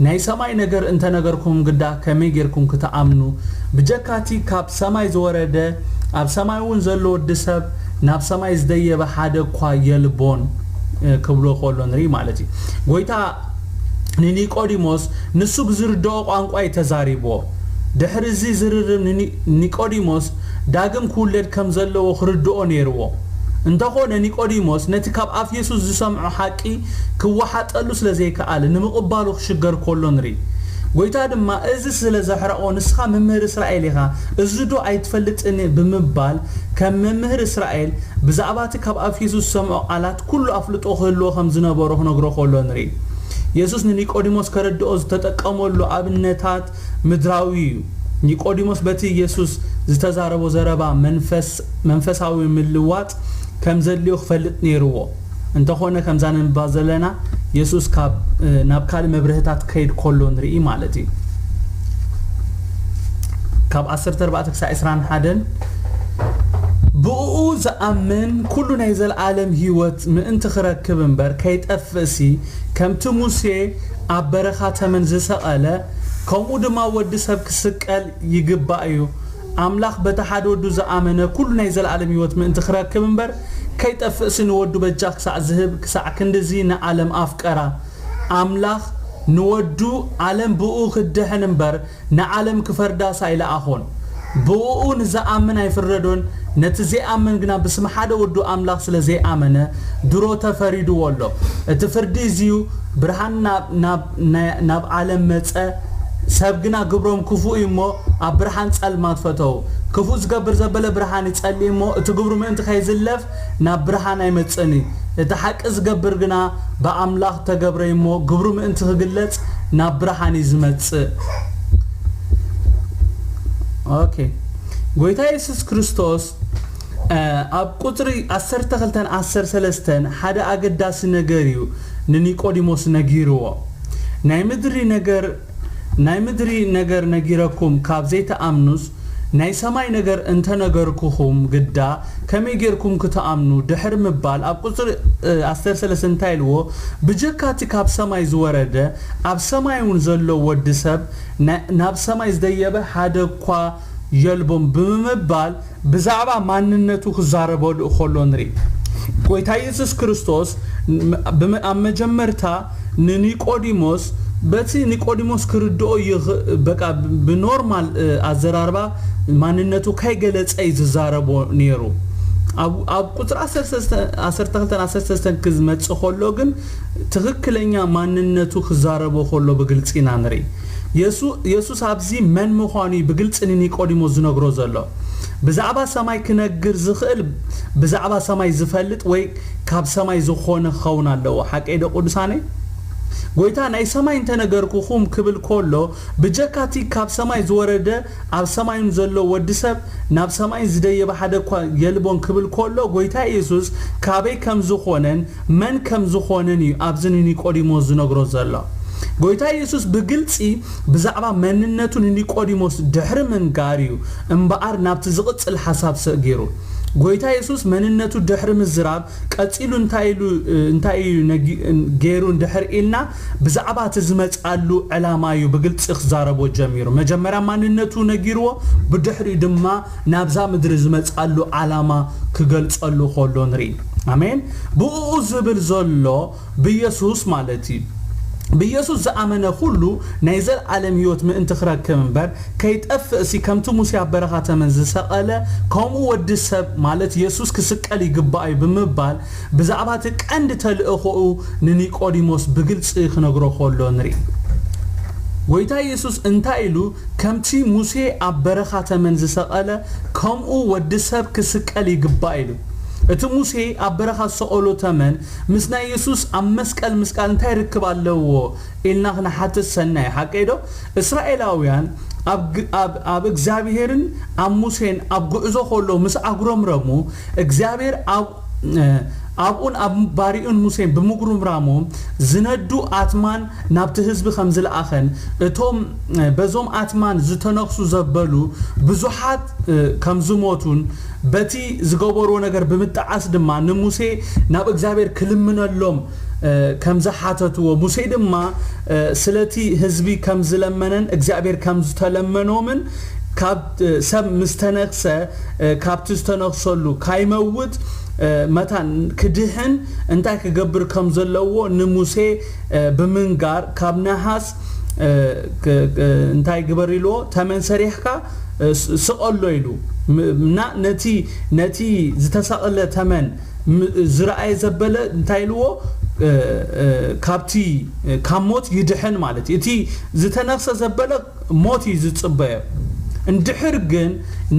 ናይ ሰማይ ነገር እንተነገርኩም ግዳ ከመይ ጌርኩም ክትኣምኑ? ብጀካ እቲ ካብ ሰማይ ዝወረደ፣ ኣብ ሰማይ እውን ዘሎ ወዲ ሰብ፣ ናብ ሰማይ ዝደየበ ሓደ እኳ የልቦን፣ እ፣ ክብሎ ከሎ ንርኢ ማለት እዩ። ጎይታ ንኒቆዲሞስ ንሱ ብዝርድኦ ቋንቋ እዩ ተዛሪብዎ። ድሕሪ እዚ ዝርርብ ንኒ-፣ ኒቆዲሞስ ዳግም ክውለድ ከም ዘለዎ ክርድኦ ነይርዎ። እንተኾነ ኒቆዲሞስ ነቲ ካብ ኣፍ የሱስ ዝሰምዖ ሓቂ ክወሓጠሉ ስለ ዘይከኣለ ንምቕባሉ ክሽገር ከሎ ንርኢ። ጎይታ ድማ እዚ ስለ ዘሕረቖ፣ ንስኻ መምህር እስራኤል ኢኻ፣ እዚ ዶ ኣይትፈልጥን? ብምባል ከም መምህር እስራኤል ብዛዕባ እቲ ካብ ኣፍ የሱስ ዝሰምዖ ቃላት ኩሉ ኣፍልጦ ክህልዎ ከም ዝነበሮ ክነግሮ ከሎ ንርኢ። የሱስ ንኒቆዲሞስ ከረድኦ ዝተጠቀመሉ ኣብነታት ምድራዊ እዩ። ኒቆዲሞስ በቲ የሱስ ዝተዛረቦ ዘረባ መንፈስ-፣ መንፈሳዊ ምልዋጥ ከም ዘድልዮ ክፈልጥ ነይርዎ። እንተኾነ፣ ከምዛ ነንባ ዘለና፣ የሱስ ካብ፣ እ፣ ናብ ካልእ መብርህታት ክኸይድ ከሎ ንርኢ ማለት እዩ። ካብ ዓሰርተ ኣርባዕተ ክሳዕ ዕስራን ሓደን፣ "ብእኡ ዝኣምን ኩሉ ናይ ዘለኣለም ህይወት ምእንቲ ክረክብ እምበር ከይጠፍእሲ፣ ከምቲ ሙሴ ኣብ በረኻ ተመን ዝሰቐለ፣ ከምኡ ድማ ወዲ ሰብ ክስቀል ይግባእ እዩ። ኣምላኽ በቲ ሓደ ወዱ ዝኣመነ ኩሉ ናይ ዘለኣለም ህይወት ምእንቲ ክረክብ እምበር ከይጠፍእሲ፣ ንወዱ በጃ ክሳዕ ዝህብ፣ ክሳዕ ክንድዚ ንዓለም ኣፍቀራ። ኣምላኽ ንወዱ፣ ዓለም ብእኡ ክድሕን እምበር ንዓለም ክፈርዳስ ኣይለኣኾን። ብእኡ ንዝኣምን ኣይፍረዶን፣ ነቲ ዘይኣምን ግና ብስም ሓደ ወዱ ኣምላኽ ስለ ዘይኣመነ ድሮ ተፈሪድዎ ኣሎ። እቲ ፍርዲ እዚዩ፣ ብርሃን ናብ፣ ናብ፣ ናይ-፣ ናብ ዓለም መጸ፣ ሰብ ግና ግብሮም ክፉእ እዩ እሞ ኣብ ብርሃን ጸልማት ፈተዉ። ክፉእ ዝገብር ዘበለ ብርሃን ይጸልእ እሞ እቲ ግብሩ ምእንቲ ከይዝለፍ ናብ ብርሃን ኣይመጽእን እዩ። እቲ ሓቂ ዝገብር ግና ብኣምላኽ ተገብረ እዩ እሞ ግብሩ ምእንቲ ክግለጽ ናብ ብርሃን እዩ ዝመጽእ።" ኦኬ። ጎይታ የሱስ ክርስቶስ፣ እ፣ ኣብ ቁጽሪ ዓሰርተ ክልተን ዓሰርተ ሰለስተን ሓደ ኣገዳሲ ነገር እዩ ንኒቆዲሞስ ነጊርዎ። "ናይ ምድሪ ነገር፣ ናይ ምድሪ ነገር ነጊረኩም ካብ ዘይትኣምኑስ፣ ናይ ሰማይ ነገር እንተነገርኩኹም ግዳ ከመይ ጌርኩም ክትኣምኑ?" ድሕሪ ምባል፣ ኣብ ቁጽሪ፣ እ፣ ዓሰርተ ሰለስተ እንታይ ኢልዎ? "ብጀካ እቲ ካብ ሰማይ ዝወረደ፣ ኣብ ሰማይ እውን ዘሎ ወዲ ሰብ፣ ና-፣ ናብ ሰማይ ዝደየበ ሓደ እኳ የልቦን" ብምባል ብዛዕባ ማንነቱ ክዛረበሉ ከሎ ንርኢ። ጎይታ የሱስ ክርስቶስ ም-፣ ብመ-፣ ኣብ መጀመርታ ንኒቆዲሞስ፣ በቲ ኒቆዲሞስ ክርድኦ ይኽ-፣ በቃ ብኖርማል፣ እ፣ ኣዘራርባ ማንነቱ ከይገለጸ እዩ ዝዛረቦ ነይሩ። ኣብ፣ ኣብ ቁጽሪ ዓሰርተ ሰለስተ፣ ዓሰርተ ክልተን ዓሰርተ ሰለስተን ክመጽእ ከሎ ግን ትኽክለኛ ማንነቱ ክዛረቦ ከሎ ብግልጺ ኢና ንርኢ። የሱ-፣ የሱስ ኣብዚ መን ምዃኑ እዩ ብግልጺ ንኒቆዲሞስ ዝነግሮ ዘሎ። ብዛዕባ ሰማይ ክነግር ዝኽእል፣ ብዛዕባ ሰማይ ዝፈልጥ ወይ ካብ ሰማይ ዝኾነ ክኸውን ኣለዎ። ሓቀይ ዶ ቅዱሳነይ? ጎይታ፣ "ናይ ሰማይ እንተነገርኩኹም" ክብል ከሎ፣ ብጀካ እቲ ካብ ሰማይ ዝወረደ፣ ኣብ ሰማይን ዘሎ ወዲ ሰብ፣ ናብ ሰማይ ዝደየበ ሓደ እኳ የልቦን ክብል ከሎ፣ ጎይታ የሱስ ካበይ ከም ዝኾነን መን ከም ዝኾነን እዩ ኣብዚ ንኒቆዲሞስ ዝነግሮ ዘሎ። ጎይታ የሱስ ብግልጺ ብዛዕባ መንነቱ ንኒቆዲሞስ ድሕሪ ምንጋር እዩ እምበኣር ናብቲ ዝቕጽል ሓሳብ ሰጊሩ። ጎይታ የሱስ መንነቱ ድሕሪ ምዝራብ ቀጺሉ እንታይ ኢሉ፣ እንታይ እዩ ነጊ-፣ ገይሩ እንድሕር ኢልና፣ ብዛዕባ እቲ ዝመጽኣሉ ዕላማ እዩ ብግልጺ ክዛረቦ ጀሚሩ። መጀመርያ ማንነቱ ነጊርዎ፣ ብድሕሪኡ ድማ ናብዛ ምድሪ ዝመጽኣሉ ዓላማ ክገልጸሉ ከሎ ንርኢ። ኣሜን። ብእኡ ዝብል ዘሎ ብኢየሱስ ማለት እዩ። ብኢየሱስ ዝኣመነ ኩሉ ናይ ዘለኣለም ህይወት ምእንቲ ክረክብ እምበር ከይጠፍእሲ፣ ከምቲ ሙሴ ኣብ በረኻ ተመን ዝሰቐለ፣ ከምኡ ወዲ ሰብ ማለት የሱስ ክስቀል ይግባእ እዩ ብምባል ብዛዕባ እቲ ቀንዲ ተልእኾኡ ንኒቆዲሞስ ብግልጺ ክነግሮ ከሎ ንርኢ። ጎይታ የሱስ እንታይ ኢሉ? "ከምቲ ሙሴ ኣብ በረኻ ተመን ዝሰቐለ፣ ከምኡ ወዲ ሰብ ክስቀል ይግባእ" ኢሉ። እቲ ሙሴ ኣብ በረኻ ዝሰቐሎ ተመን ምስ ናይ የሱስ ኣብ መስቀል ምስቃል እንታይ ርክብ ኣለዎ ኢልና ክንሓትት ሰናይ፣ ሓቀይ ዶ? እስራኤላውያን ኣብ ግ-፣ ኣብ፣ ኣብ እግዚኣብሄርን ኣብ ሙሴን ኣብ ጉዕዞ ከሎ ምስ ኣጉረምረሙ፣ እግዚኣብሄር ኣብ፣ እ፣ ኣብኡን ኣብ ባሪኡን ሙሴን ብምጉርምራሞም ዝነዱ ኣትማን ናብቲ ህዝቢ ከም ዝለኣኸን፣ እቶም፣ እ፣ በዞም ኣትማን ዝተነኽሱ ዘበሉ ብዙሓት፣ እ፣ ከም ዝሞቱን፣ በቲ ዝገበርዎ ነገር ብምጥዓስ ድማ ንሙሴ ናብ እግዚኣብሔር ክልምነሎም፣ እ፣ ከም ዝሓተትዎ፣ ሙሴ ድማ፣ እ፣ ስለቲ ህዝቢ ከም ዝለመነን እግዚኣብሔር ከም ዝተለመኖምን፣ ካብ፣ እ፣ ሰብ ምስ ተነክሰ፣ እ፣ ካብቲ ዝተነክሰሉ ካይመውት፣ እ፣ መታን ክድሕን እንታይ ክገብር ከም ዘለዎ ንሙሴ፣ እ፣ ብምንጋር፣ ካብ ነሃስ፣ እ፣ ክ-፣ ክ-፣ እንታይ ግበር ኢልዎ? ተመን ሰሪሕካ፣ እ፣ ስ-፣ ስቐሎ ኢሉ። ም-፣ እና ነቲ፣ ነቲ ዝተሰቕለ ተመን ም-፣ ዝረኣየ ዘበለ እንታይ ኢልዎ? እ፣ እ፣ ካብቲ፣ እ፣ ካብ ሞት ይድሕን ማለት እዩ። እቲ ዝተነኽሰ ዘበለ ሞት እዩ ዝጽበዮ። እንድሕር ግን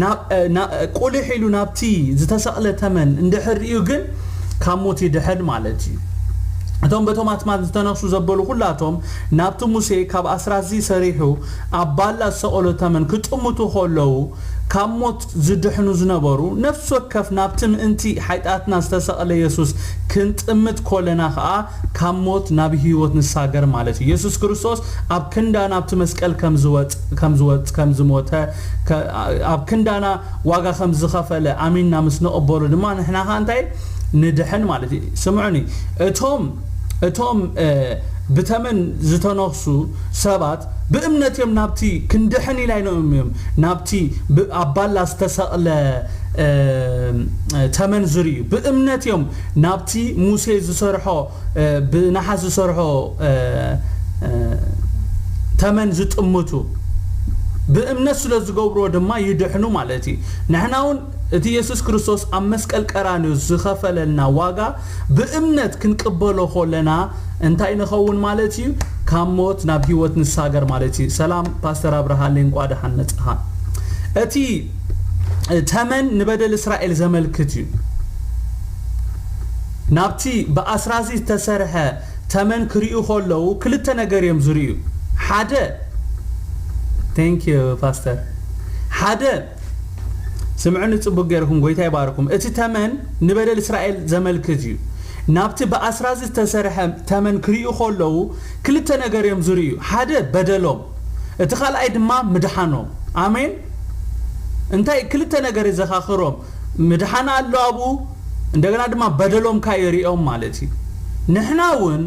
ናብ፣ እ፣ ና-፣ ቁልሕ ኢሉ ናብቲ ዝተሰቕለ ተመን እንድሕር ሪኡ ግን ካብ ሞት ይድሕን ማለት እዩ። እቶም በቶም ኣትማት ዝተነኽሱ ዘበሉ ኩላቶም ናብቲ ሙሴ ካብ ኣስራዚ ሰሪሑ ኣብ ባላ ዝሰቐሎ ተመን ክጥምቱ ከለዉ ካብ ሞት ዝድሕኑ ዝነበሩ ነፍሲ ወከፍ ናብቲ ምእንቲ ሓይጣትና ዝተሰቐለ የሱስ ክንጥምት ኮለና ኸኣ ካብ ሞት ናብ ህይወት ንሳገር ማለት እዩ። የሱስ ክርስቶስ ኣብ ክንዳ ናብቲ መስቀል ከም ዝወጽ ከም ዝወጽ ከም ዝሞተ ከ- ኣብ ክንዳና ዋጋ ከም ዝኸፈለ ኣሚንና ምስ ንቕበሉ ድማ ንሕና ኸኣ እንታይ ንድሕን ማለት እዩ። ስምዑኒ፣ እቶም እቶም ብተመን ዝተነኽሱ ሰባት ብእምነት እዮም ናብቲ ክንድሕን ኢላ ኢሎም እዮም ናብቲ ኣብ ባላ ዝተሰቕለ ተመን ዝርእዩ። ብእምነት እዮም ናብቲ ሙሴ ዝሰርሖ ብነሓስ ዝሰርሖ ተመን ዝጥምቱ። ብእምነት ስለ ዝገብርዎ ድማ ይድሕኑ ማለት እዩ። ንሕና እውን እቲ የሱስ ክርስቶስ ኣብ መስቀል ቀራንዮ ዝኸፈለልና ዋጋ ብእምነት ክንቅበሎ ከለና እንታይ ንኸውን ማለት እዩ? ካብ ሞት ናብ ህይወት ንሳገር ማለት እዩ። ሰላም ፓስተር ኣብርሃለይ፣ እንቋ ደሓን መጻኻ። እቲ ተመን ንበደል እስራኤል ዘመልክት እዩ። ናብቲ ብኣስራዚ ዝተሰርሐ ተመን ክርእዩ ከለዉ ክልተ ነገር እዮም ዝርእዩ። ሓደ thank you ፓስተር ሓደ ስምዑኒ ጽቡቅ ገይርኩም፣ ጎይታ ይባርኩም። እቲ ተመን ንበደል እስራኤል ዘመልክት እዩ። ናብቲ ብኣስራዚ ዝተሰርሐ ተመን ክርእዩ ከለዉ ክልተ ነገር እዮም ዝርእዩ። ሓደ በደሎም፣ እቲ ካልኣይ ድማ ምድሓኖም። ኣሜን። እንታይ ክልተ ነገር ይዘኻኽሮም? ምድሓን ኣሎ ኣብኡ፣ እንደገና ድማ በደሎም ካየርእዮም ማለት እዩ። ንሕና እውን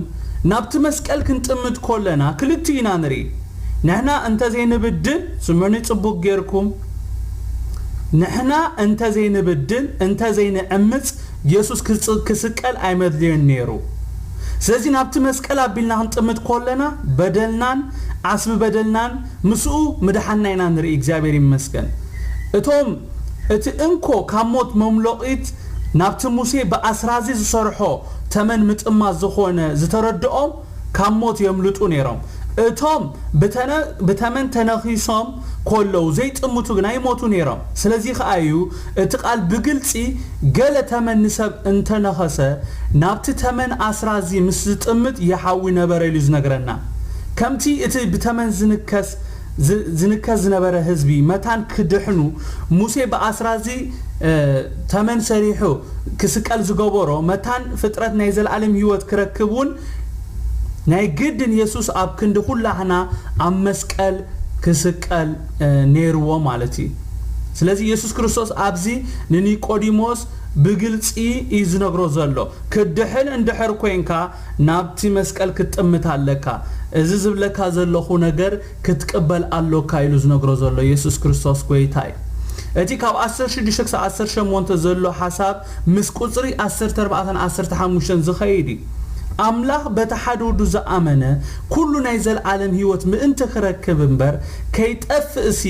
ናብቲ መስቀል ክንጥምት ኮለና ክልቲኡ ኢና ንርኢ። ንሕና እንተ ዘይንብድል፣ ስምዑኒ ጽቡቕ ጌርኩም፣ ንሕና እንተ ዘይንብድል፣ እንተ ዘይንዕምጽ፣ የሱስ ክጽ- ክስቀል ኣይመድልዮን ነይሩ። ስለዚ ናብቲ መስቀል ኣቢልና ክንጥምት ኮለና በደልናን ዓስቢ በደልናን ምስኡ ምድሓንና ኢና ንርኢ። እግዚኣብሔር ይመስገን። እቶም እቲ እንኮ ካብ ሞት መምሎቒት ናብቲ ሙሴ ብኣስራዚ ዝሰርሖ ተመን ምጥማት ዝኾነ ዝተረድኦም ካብ ሞት የምልጡ ነይሮም። እቶም ብተነ- ብተመን ተነኺሶም ኮለዉ ዘይጥምቱ ግና ይሞቱ ነይሮም። ስለዚ ከኣ እዩ እቲ ቃል ብግልጺ ገለ ተመን ንሰብ እንተነኸሰ ናብቲ ተመን ኣስራዚ ምስ ዝጥምት ይሓዊ ነበረ ኢሉ ዝነግረና። ከምቲ እቲ ብተመን ዝንከስ ዝ- ዝንከስ ዝነበረ ህዝቢ መታን ክድሕኑ ሙሴ ብኣስራዚ ተመን ሰሪሑ ክስቀል ዝገበሮ መታን ፍጥረት ናይ ዘለኣለም ህይወት ክረክብ እውን ናይ ግድን የሱስ ኣብ ክንዲ ኩላህና ኣብ መስቀል ክስቀል ነይርዎ ማለት እዩ። ስለዚ የሱስ ክርስቶስ ኣብዚ ንኒቆዲሞስ ብግልፂ እዩ ዝነግሮ ዘሎ። ክድሕን እንድሕር ኮይንካ ናብቲ መስቀል ክትጥምት ኣለካ። እዚ ዝብለካ ዘለኹ ነገር ክትቅበል ኣሎካ ኢሉ ዝነግሮ ዘሎ የሱስ ክርስቶስ ጎይታ እዩ። እቲ ካብ ዓሰርተ ሽዱሽተ ክሳብ ዓሰርተ ሸሞንተ ዘሎ ሓሳብ ምስ ቁፅሪ ዓሰርተ ኣርባዕተን ዓሰርተ ሓሙሽተን ዝኸይድ እዩ። ኣምላኽ በቲ ሓደ ወዱ ዝኣመነ ኩሉ ናይ ዘለዓለም ህይወት ምእንቲ ክረክብ እምበር ከይጠፍእሲ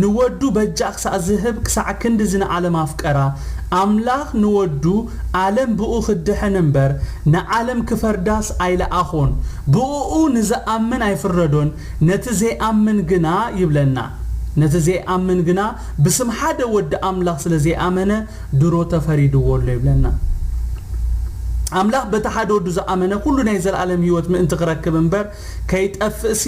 ንወዱ በጃ ክሳዕ ዝህብ ክሳዕ ክንድዚ ንዓለም ኣፍቀራ። ኣምላኽ ንወዱ ዓለም ብኡ ክድሕን እምበር ንዓለም ክፈርዳስ ኣይለኣኾን። ብእኡ ንዝኣምን ኣይፍረዶን፣ ነቲ ዘይኣምን ግና ይብለና። ነቲ ዘይኣምን ግና ብስም ሓደ ወዲ ኣምላኽ ስለ ዘይኣመነ ድሮ ተፈሪድዎ ኣሎ ይብለና። ኣምላኽ በቲ ሓደ ወዱ ዝኣመነ ኩሉ ናይ ዘለኣለም ህይወት ምእንቲ ክረክብ እምበር ከይጠፍእሲ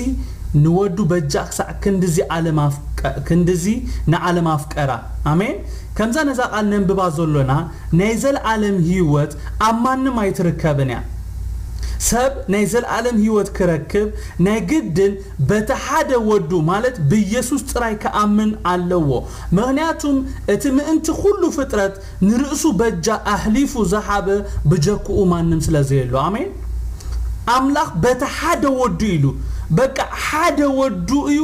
ንወዱ በጃ ክሳዕ ክንድዚ ዓለም ኣፍቀ- ክንድዚ ንዓለም ኣፍቀራ። ኣሜን። ከምዛ ነዛ ቃል ነንብባ ዘሎና ናይ ዘለኣለም ህይወት ኣብ ማንም ኣይትርከብን እያ። ሰብ ናይ ዘለኣለም ህይወት ክረክብ ናይ ግድን በቲ ሓደ ወዱ ማለት ብኢየሱስ ጥራይ ክኣምን ኣለዎ። ምኽንያቱም እቲ ምእንቲ ኩሉ ፍጥረት ንርእሱ በጃ ኣሕሊፉ ዝሃበ ብጀክኡ ማንም ስለ ዘየሎ። ኣሜን። ኣምላኽ በቲ ሓደ ወዱ ኢሉ በቃ ሓደ ወዱ እዩ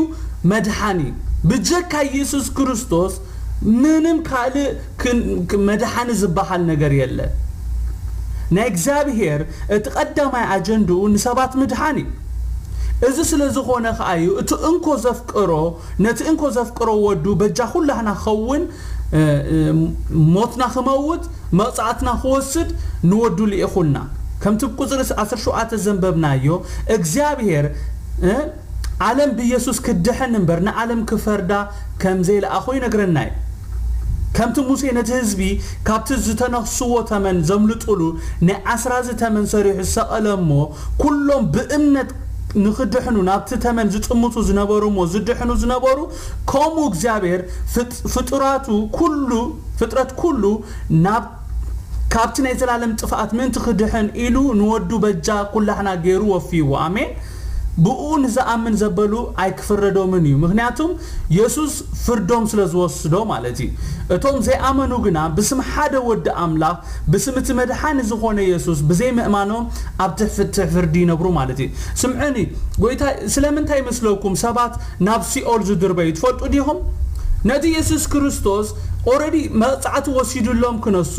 መድሓኒ። ብጀካ ኢየሱስ ክርስቶስ ምንም ካልእ ክን- ክ- መድሓኒ ዝበሃል ነገር የለን። ናይ እግዚኣብሔር እቲ ቀዳማይ ኣጀንድኡ ንሰባት ምድሓን እዩ። እዚ ስለ ዝኾነ ከኣ እዩ እቲ እንኮ ዘፍቅሮ ነቲ እንኮ ዘፍቅሮ ወዱ በጃ ኩላህና ክኸውን እ፣ እ፣ ሞትና ክመውት መቕጻዕትና ክወስድ ንወዱ ልኢኹልና። ከምቲ ቁጽሪ ዓሰርተ ሸውዓተ ዘንበብናዮ እግዚኣብሔር እ፣ ዓለም ብኢየሱስ ክድሕን እምበር ንዓለም ክፈርዳ ከም ዘይለኣኾ ይነግረና እዩ። ከምቲ ሙሴ ነቲ ህዝቢ ካብቲ ዝተነኽስዎ ተመን ዘምልጡሉ ናይ ዓስራዚ ተመን ሰሪሑ ዝሰቐለ እሞ፣ ኩሎም ብእምነት ንኽድሕኑ፣ ናብቲ ተመን ዝጥምቱ ዝነበሩ እሞ ዝድሕኑ ዝነበሩ፣ ከምኡ እግዚኣብሔር ፍጥ-፣ ፍጡራቱ ኩሉ፣ ፍጥረት ኩሉ ናብ፣ ካብቲ ናይ ዘላለም ጥፍኣት ምእንቲ ክድሕን ኢሉ ንወዱ በጃ ኩላሕና ገይሩ ወፍይዎ። ኣሜን። ብኡ ንዝኣምን ዘበሉ ኣይክፍረዶምን እዩ። ምኽንያቱም የሱስ ፍርዶም ስለ ዝወስዶ ማለት እዩ። እቶም ዘይኣመኑ ግና ብስም ሓደ ወዲ ኣምላኽ፣ ብስም እቲ መድሓኒ ዝኾነ የሱስ ብዘይ ምእማኖም ኣብ ትሕቲ ፍርዲ ይነብሩ ማለት እዩ። ስምዑኒ፣ ጎይታ ስለምንታይ ይመስለኩም ሰባት ናብ ሲኦል ዝድርበዩ ትፈልጡ ዲኹም? ነቲ የሱስ ክርስቶስ ኦረዲ መቕጻዕቲ ወሲዱሎም ክነሱ፣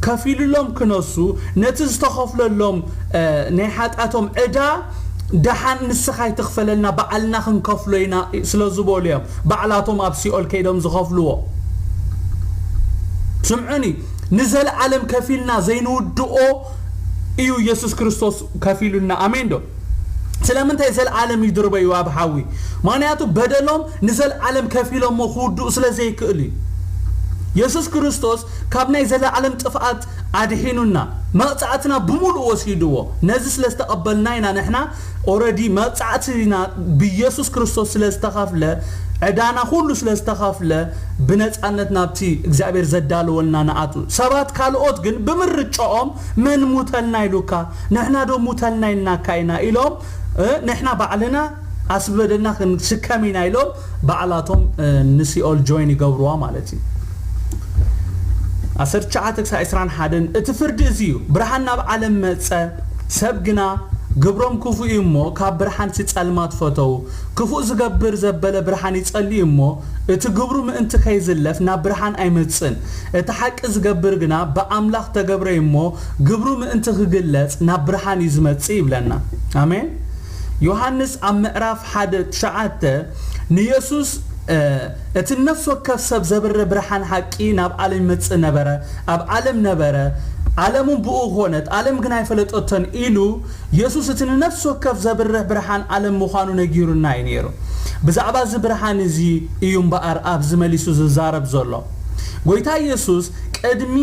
ከፊሉሎም ክነሱ፣ ነቲ ዝተኸፍለሎም፣ እ፣ ናይ ሓጢኣቶም ዕዳ ደሓን ንስኻ ኣይትኽፈለልና፣ ባዕልና ክንከፍሎ ኢና ስለ ዝበሉ እዮም ባዕላቶም ኣብ ሲኦል ከይዶም ዝኸፍልዎ። ስምዑኒ፣ ንዘለዓለም ከፊልና ዘይንውድኦ እዩ የሱስ ክርስቶስ ከፊሉልና። ኣሜን ዶ? ስለምንታይ ዘልዓለም ይድርበዩ ኣብ ሓዊ? ምኽንያቱ በደሎም ንዘልዓለም ከፊሎሞ ክውድኡ ስለ ዘይክእሉ እዩ። የሱስ ክርስቶስ ካብ ናይ ዘለዓለም ጥፍኣት ኣድሒኑና፣ መቕጻዕትና ብምሉእ ወሲድዎ። ነዚ ስለ ዝተቐበልና ኢና ንሕና ኦረዲ መቕጻዕትና ብየሱስ ክርስቶስ ስለ ዝተኸፍለ፣ ዕዳና ኩሉ ስለ ዝተኸፍለ፣ ብነጻነት ናብቲ እግዚኣብሔር ዘዳለወልና ንኣቱ። ሰባት ካልኦት ግን ብምርጫኦም መን ሙተልና ኢሉካ፣ ንሕና ዶ ሙተልና ኢልናካ ኢና ኢሎም፣ እ፣ ንሕና ባዕልና ኣስበደና ክንሽከም ኢና ኢሎም ባዕላቶም፣ እ፣ ንሲኦል ጆይን ይገብርዋ ማለት እዩ። ዓሰርተ ትሽዓተ ክሳብ ዕስራን ሓደን እቲ ፍርዲ እዚ እዩ። ብርሃን ናብ ዓለም መጸ፣ ሰብ ግና ግብሮም ክፉእ እዩ እሞ ካብ ብርሃንሲ ጸልማት ፈተዉ። ክፉእ ዝገብር ዘበለ ብርሃን ይጸሊ እዩ እሞ እቲ ግብሩ ምእንቲ ከይዝለፍ ናብ ብርሃን ኣይመጽእን። እቲ ሓቂ ዝገብር ግና ብኣምላኽ ተገብረ እዩ እሞ ግብሩ ምእንቲ ክግለጽ ናብ ብርሃን እዩ ዝመጽእ ይብለና። ኣሜን። ዮሃንስ ኣብ ምዕራፍ ሓደ ትሽዓተ ንየሱስ፣ እ፣ እቲ ነፍሲ ወከፍ ሰብ ዘብርህ ብርሃን ሓቂ ናብ ዓለም ይመጽእ ነበረ፣ ኣብ ዓለም ነበረ፣ ዓለሙ ብኡ ኾነት፣ ዓለም ግን ኣይፈለጠቶን ኢሉ የሱስ እቲ ንነፍሲ ወከፍ ዘብርህ ብርሃን ዓለም ምዃኑ ነጊሩና እዩ ነይሩ። ብዛዕባ እዚ ብርሃን እዚ እዩ እምበኣር ኣብዚ መሊሱ ዝዛረብ ዘሎ። ጎይታ የሱስ ቅድሚ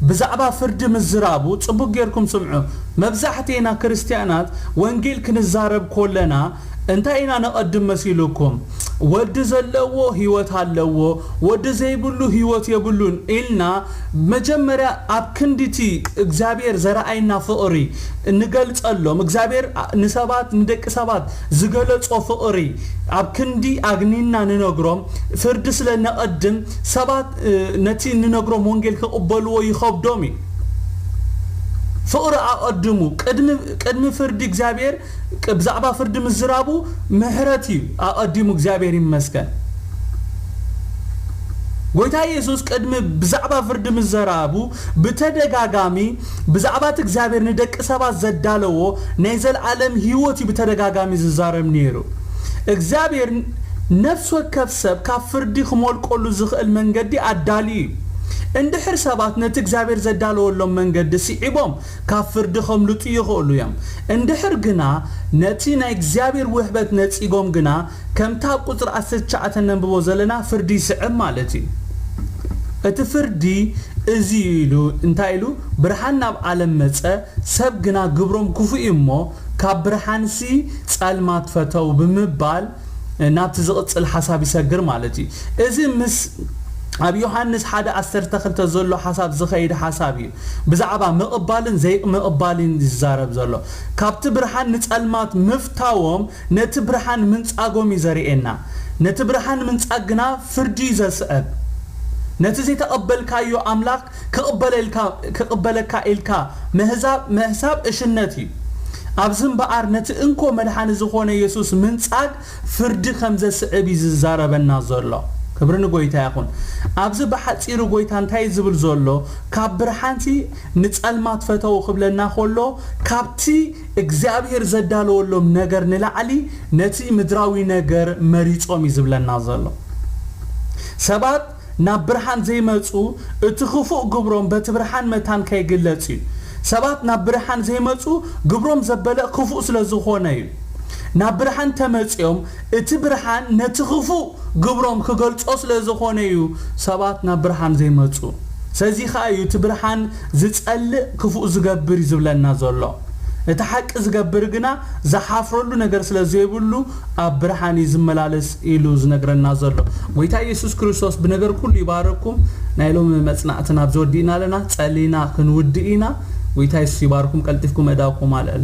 ብዛዕባ ፍርዲ ምዝራቡ፣ ጽቡቕ ጌርኩም ስምዑ፣ መብዛሕቴና ክርስትያናት ወንጌል ክንዛረብ ኮለና እንታይ ኢና ነቐድም መሲልኩም? ወዲ ዘለዎ ህይወት ኣለዎ፣ ወዲ ዘይብሉ ህይወት የብሉን ኢልና መጀመርያ ኣብ ክንድቲ እግዚኣብሔር ዘረኣይና ፍቕሪ እንገልጸሎም፣ እግዚኣብሔር ንሰባት፣ ንደቂ ሰባት ዝገለጾ ፍቕሪ ኣብ ክንዲ ኣግኒና ንነግሮም፣ ፍርዲ ስለ ነቐድም ሰባት፣ እ፣ ነቲ እንነግሮም ወንጌል ክቕበልዎ ይኸብዶም እዩ። ፍቕሪ ኣቐድሙ። ቅድሚ፣ ቅድሚ ፍርዲ እግዚኣብሔር ቅ-፣ ብዛዕባ ፍርዲ ምዝራቡ ምሕረት እዩ ኣቐዲሙ። እግዚኣብሔር ይመስገን። ጎይታ የሱስ ቅድሚ ብዛዕባ ፍርዲ ምዘራቡ ብተደጋጋሚ ብዛዕባ እቲ እግዚኣብሔር ንደቂ ሰባት ዘዳለዎ ናይ ዘለዓለም ህይወት እዩ ብተደጋጋሚ ዝዛረብ ነይሩ። እግዚኣብሔር ነፍሲ ወከፍ ሰብ ካብ ፍርዲ ክሞልቀሉ ዝኽእል መንገዲ ኣዳልዩ እዩ። እንድሕር ሰባት ነቲ እግዚኣብሔር ዘዳለወሎም መንገዲ ስዒቦም ካብ ፍርዲ ከምልጡ ይኽእሉ እዮም። እንድሕር ግና ነቲ ናይ እግዚኣብሔር ውህበት ነጺጎም ግና ከምቲ ኣብ ቁጽሪ ዓሰርተ ትሽዓተ ነንብቦ ዘለና ፍርዲ ይስዕብ ማለት እዩ። እቲ ፍርዲ እዚ ኢሉ እንታይ ኢሉ? ብርሃን ናብ ዓለም መጸ፣ ሰብ ግና ግብሮም ክፉእ እዩ እሞ ካብ ብርሃንሲ ጸልማት ፈተው ብምባል ናብቲ ዝቕጽል ሓሳብ ይሰግር ማለት እዩ። እዚ ምስ ኣብ ዮሃንስ ሓደ ዓሰርተ ክልተ ዘሎ ሓሳብ ዝኸይድ ሓሳብ እዩ። ብዛዕባ ምቕባልን ዘይምቕባልን ይዛረብ ዘሎ። ካብቲ ብርሃን ንጸልማት ምፍታዎም ነቲ ብርሃን ምንጻጎም እዩ ዘርእየና። ነቲ ብርሃን ምንጻግ ግና ፍርዲ እዩ ዘስዕብ። ነቲ ዘይተቐበልካዮ ኣምላኽ ክቕበለልካ፣ ክቕበለካ ኢልካ ምሕዛብ፣ ምሕሳብ እሽነት እዩ። ኣብዚ እምበኣር ነቲ እንኮ መድሓኒ ዝኾነ የሱስ ምንጻግ ፍርዲ ከም ዘስዕብ እዩ ዝዛረበና ዘሎ። ክብሪ ንጎይታ ይኹን። ኣብዚ ብሓጺሩ ጎይታ እንታይ እዩ ዝብል ዘሎ? ካብ ብርሃንቲ ንጸልማት ፈተው ክብለና ከሎ፣ ካብቲ እግዚኣብሔር ዘዳለወሎም ነገር ንላዕሊ ነቲ ምድራዊ ነገር መሪጾም እዩ ዝብለና ዘሎ። ሰባት ናብ ብርሃን ዘይመጹ፣ እቲ ክፉእ ግብሮም በቲ ብርሃን መታን ከይግለጽ እዩ። ሰባት ናብ ብርሃን ዘይመጹ፣ ግብሮም ዘበለ ክፉእ ስለ ዝኾነ እዩ። ናብ ብርሃን ተመጺኦም፣ እቲ ብርሃን ነቲ ክፉእ ግብሮም ክገልጾ ስለ ዝኾነ እዩ ሰባት ናብ ብርሃን ዘይመጹ። ስለዚ ኸኣ እዩ እቲ ብርሃን ዝጸልእ ክፉእ ዝገብር እዩ ዝብለና ዘሎ። እቲ ሓቂ ዝገብር ግና ዝሓፍረሉ ነገር ስለ ዘይብሉ ኣብ ብርሃን እዩ ዝመላለስ ኢሉ ዝነግረና ዘሎ። ጎይታ ኢየሱስ ክርስቶስ ብነገር ኩሉ ይባረኩም። ናይ ሎሚ መጽናዕትና ኣብዚ ወዲእና ኣለና። ጸሊና ክንውድእ ኢና። ጎይታ ኢየሱስ ይባርኩም። ቀልጢፍኩም ኣእዳውኩም ኣልዕሉ።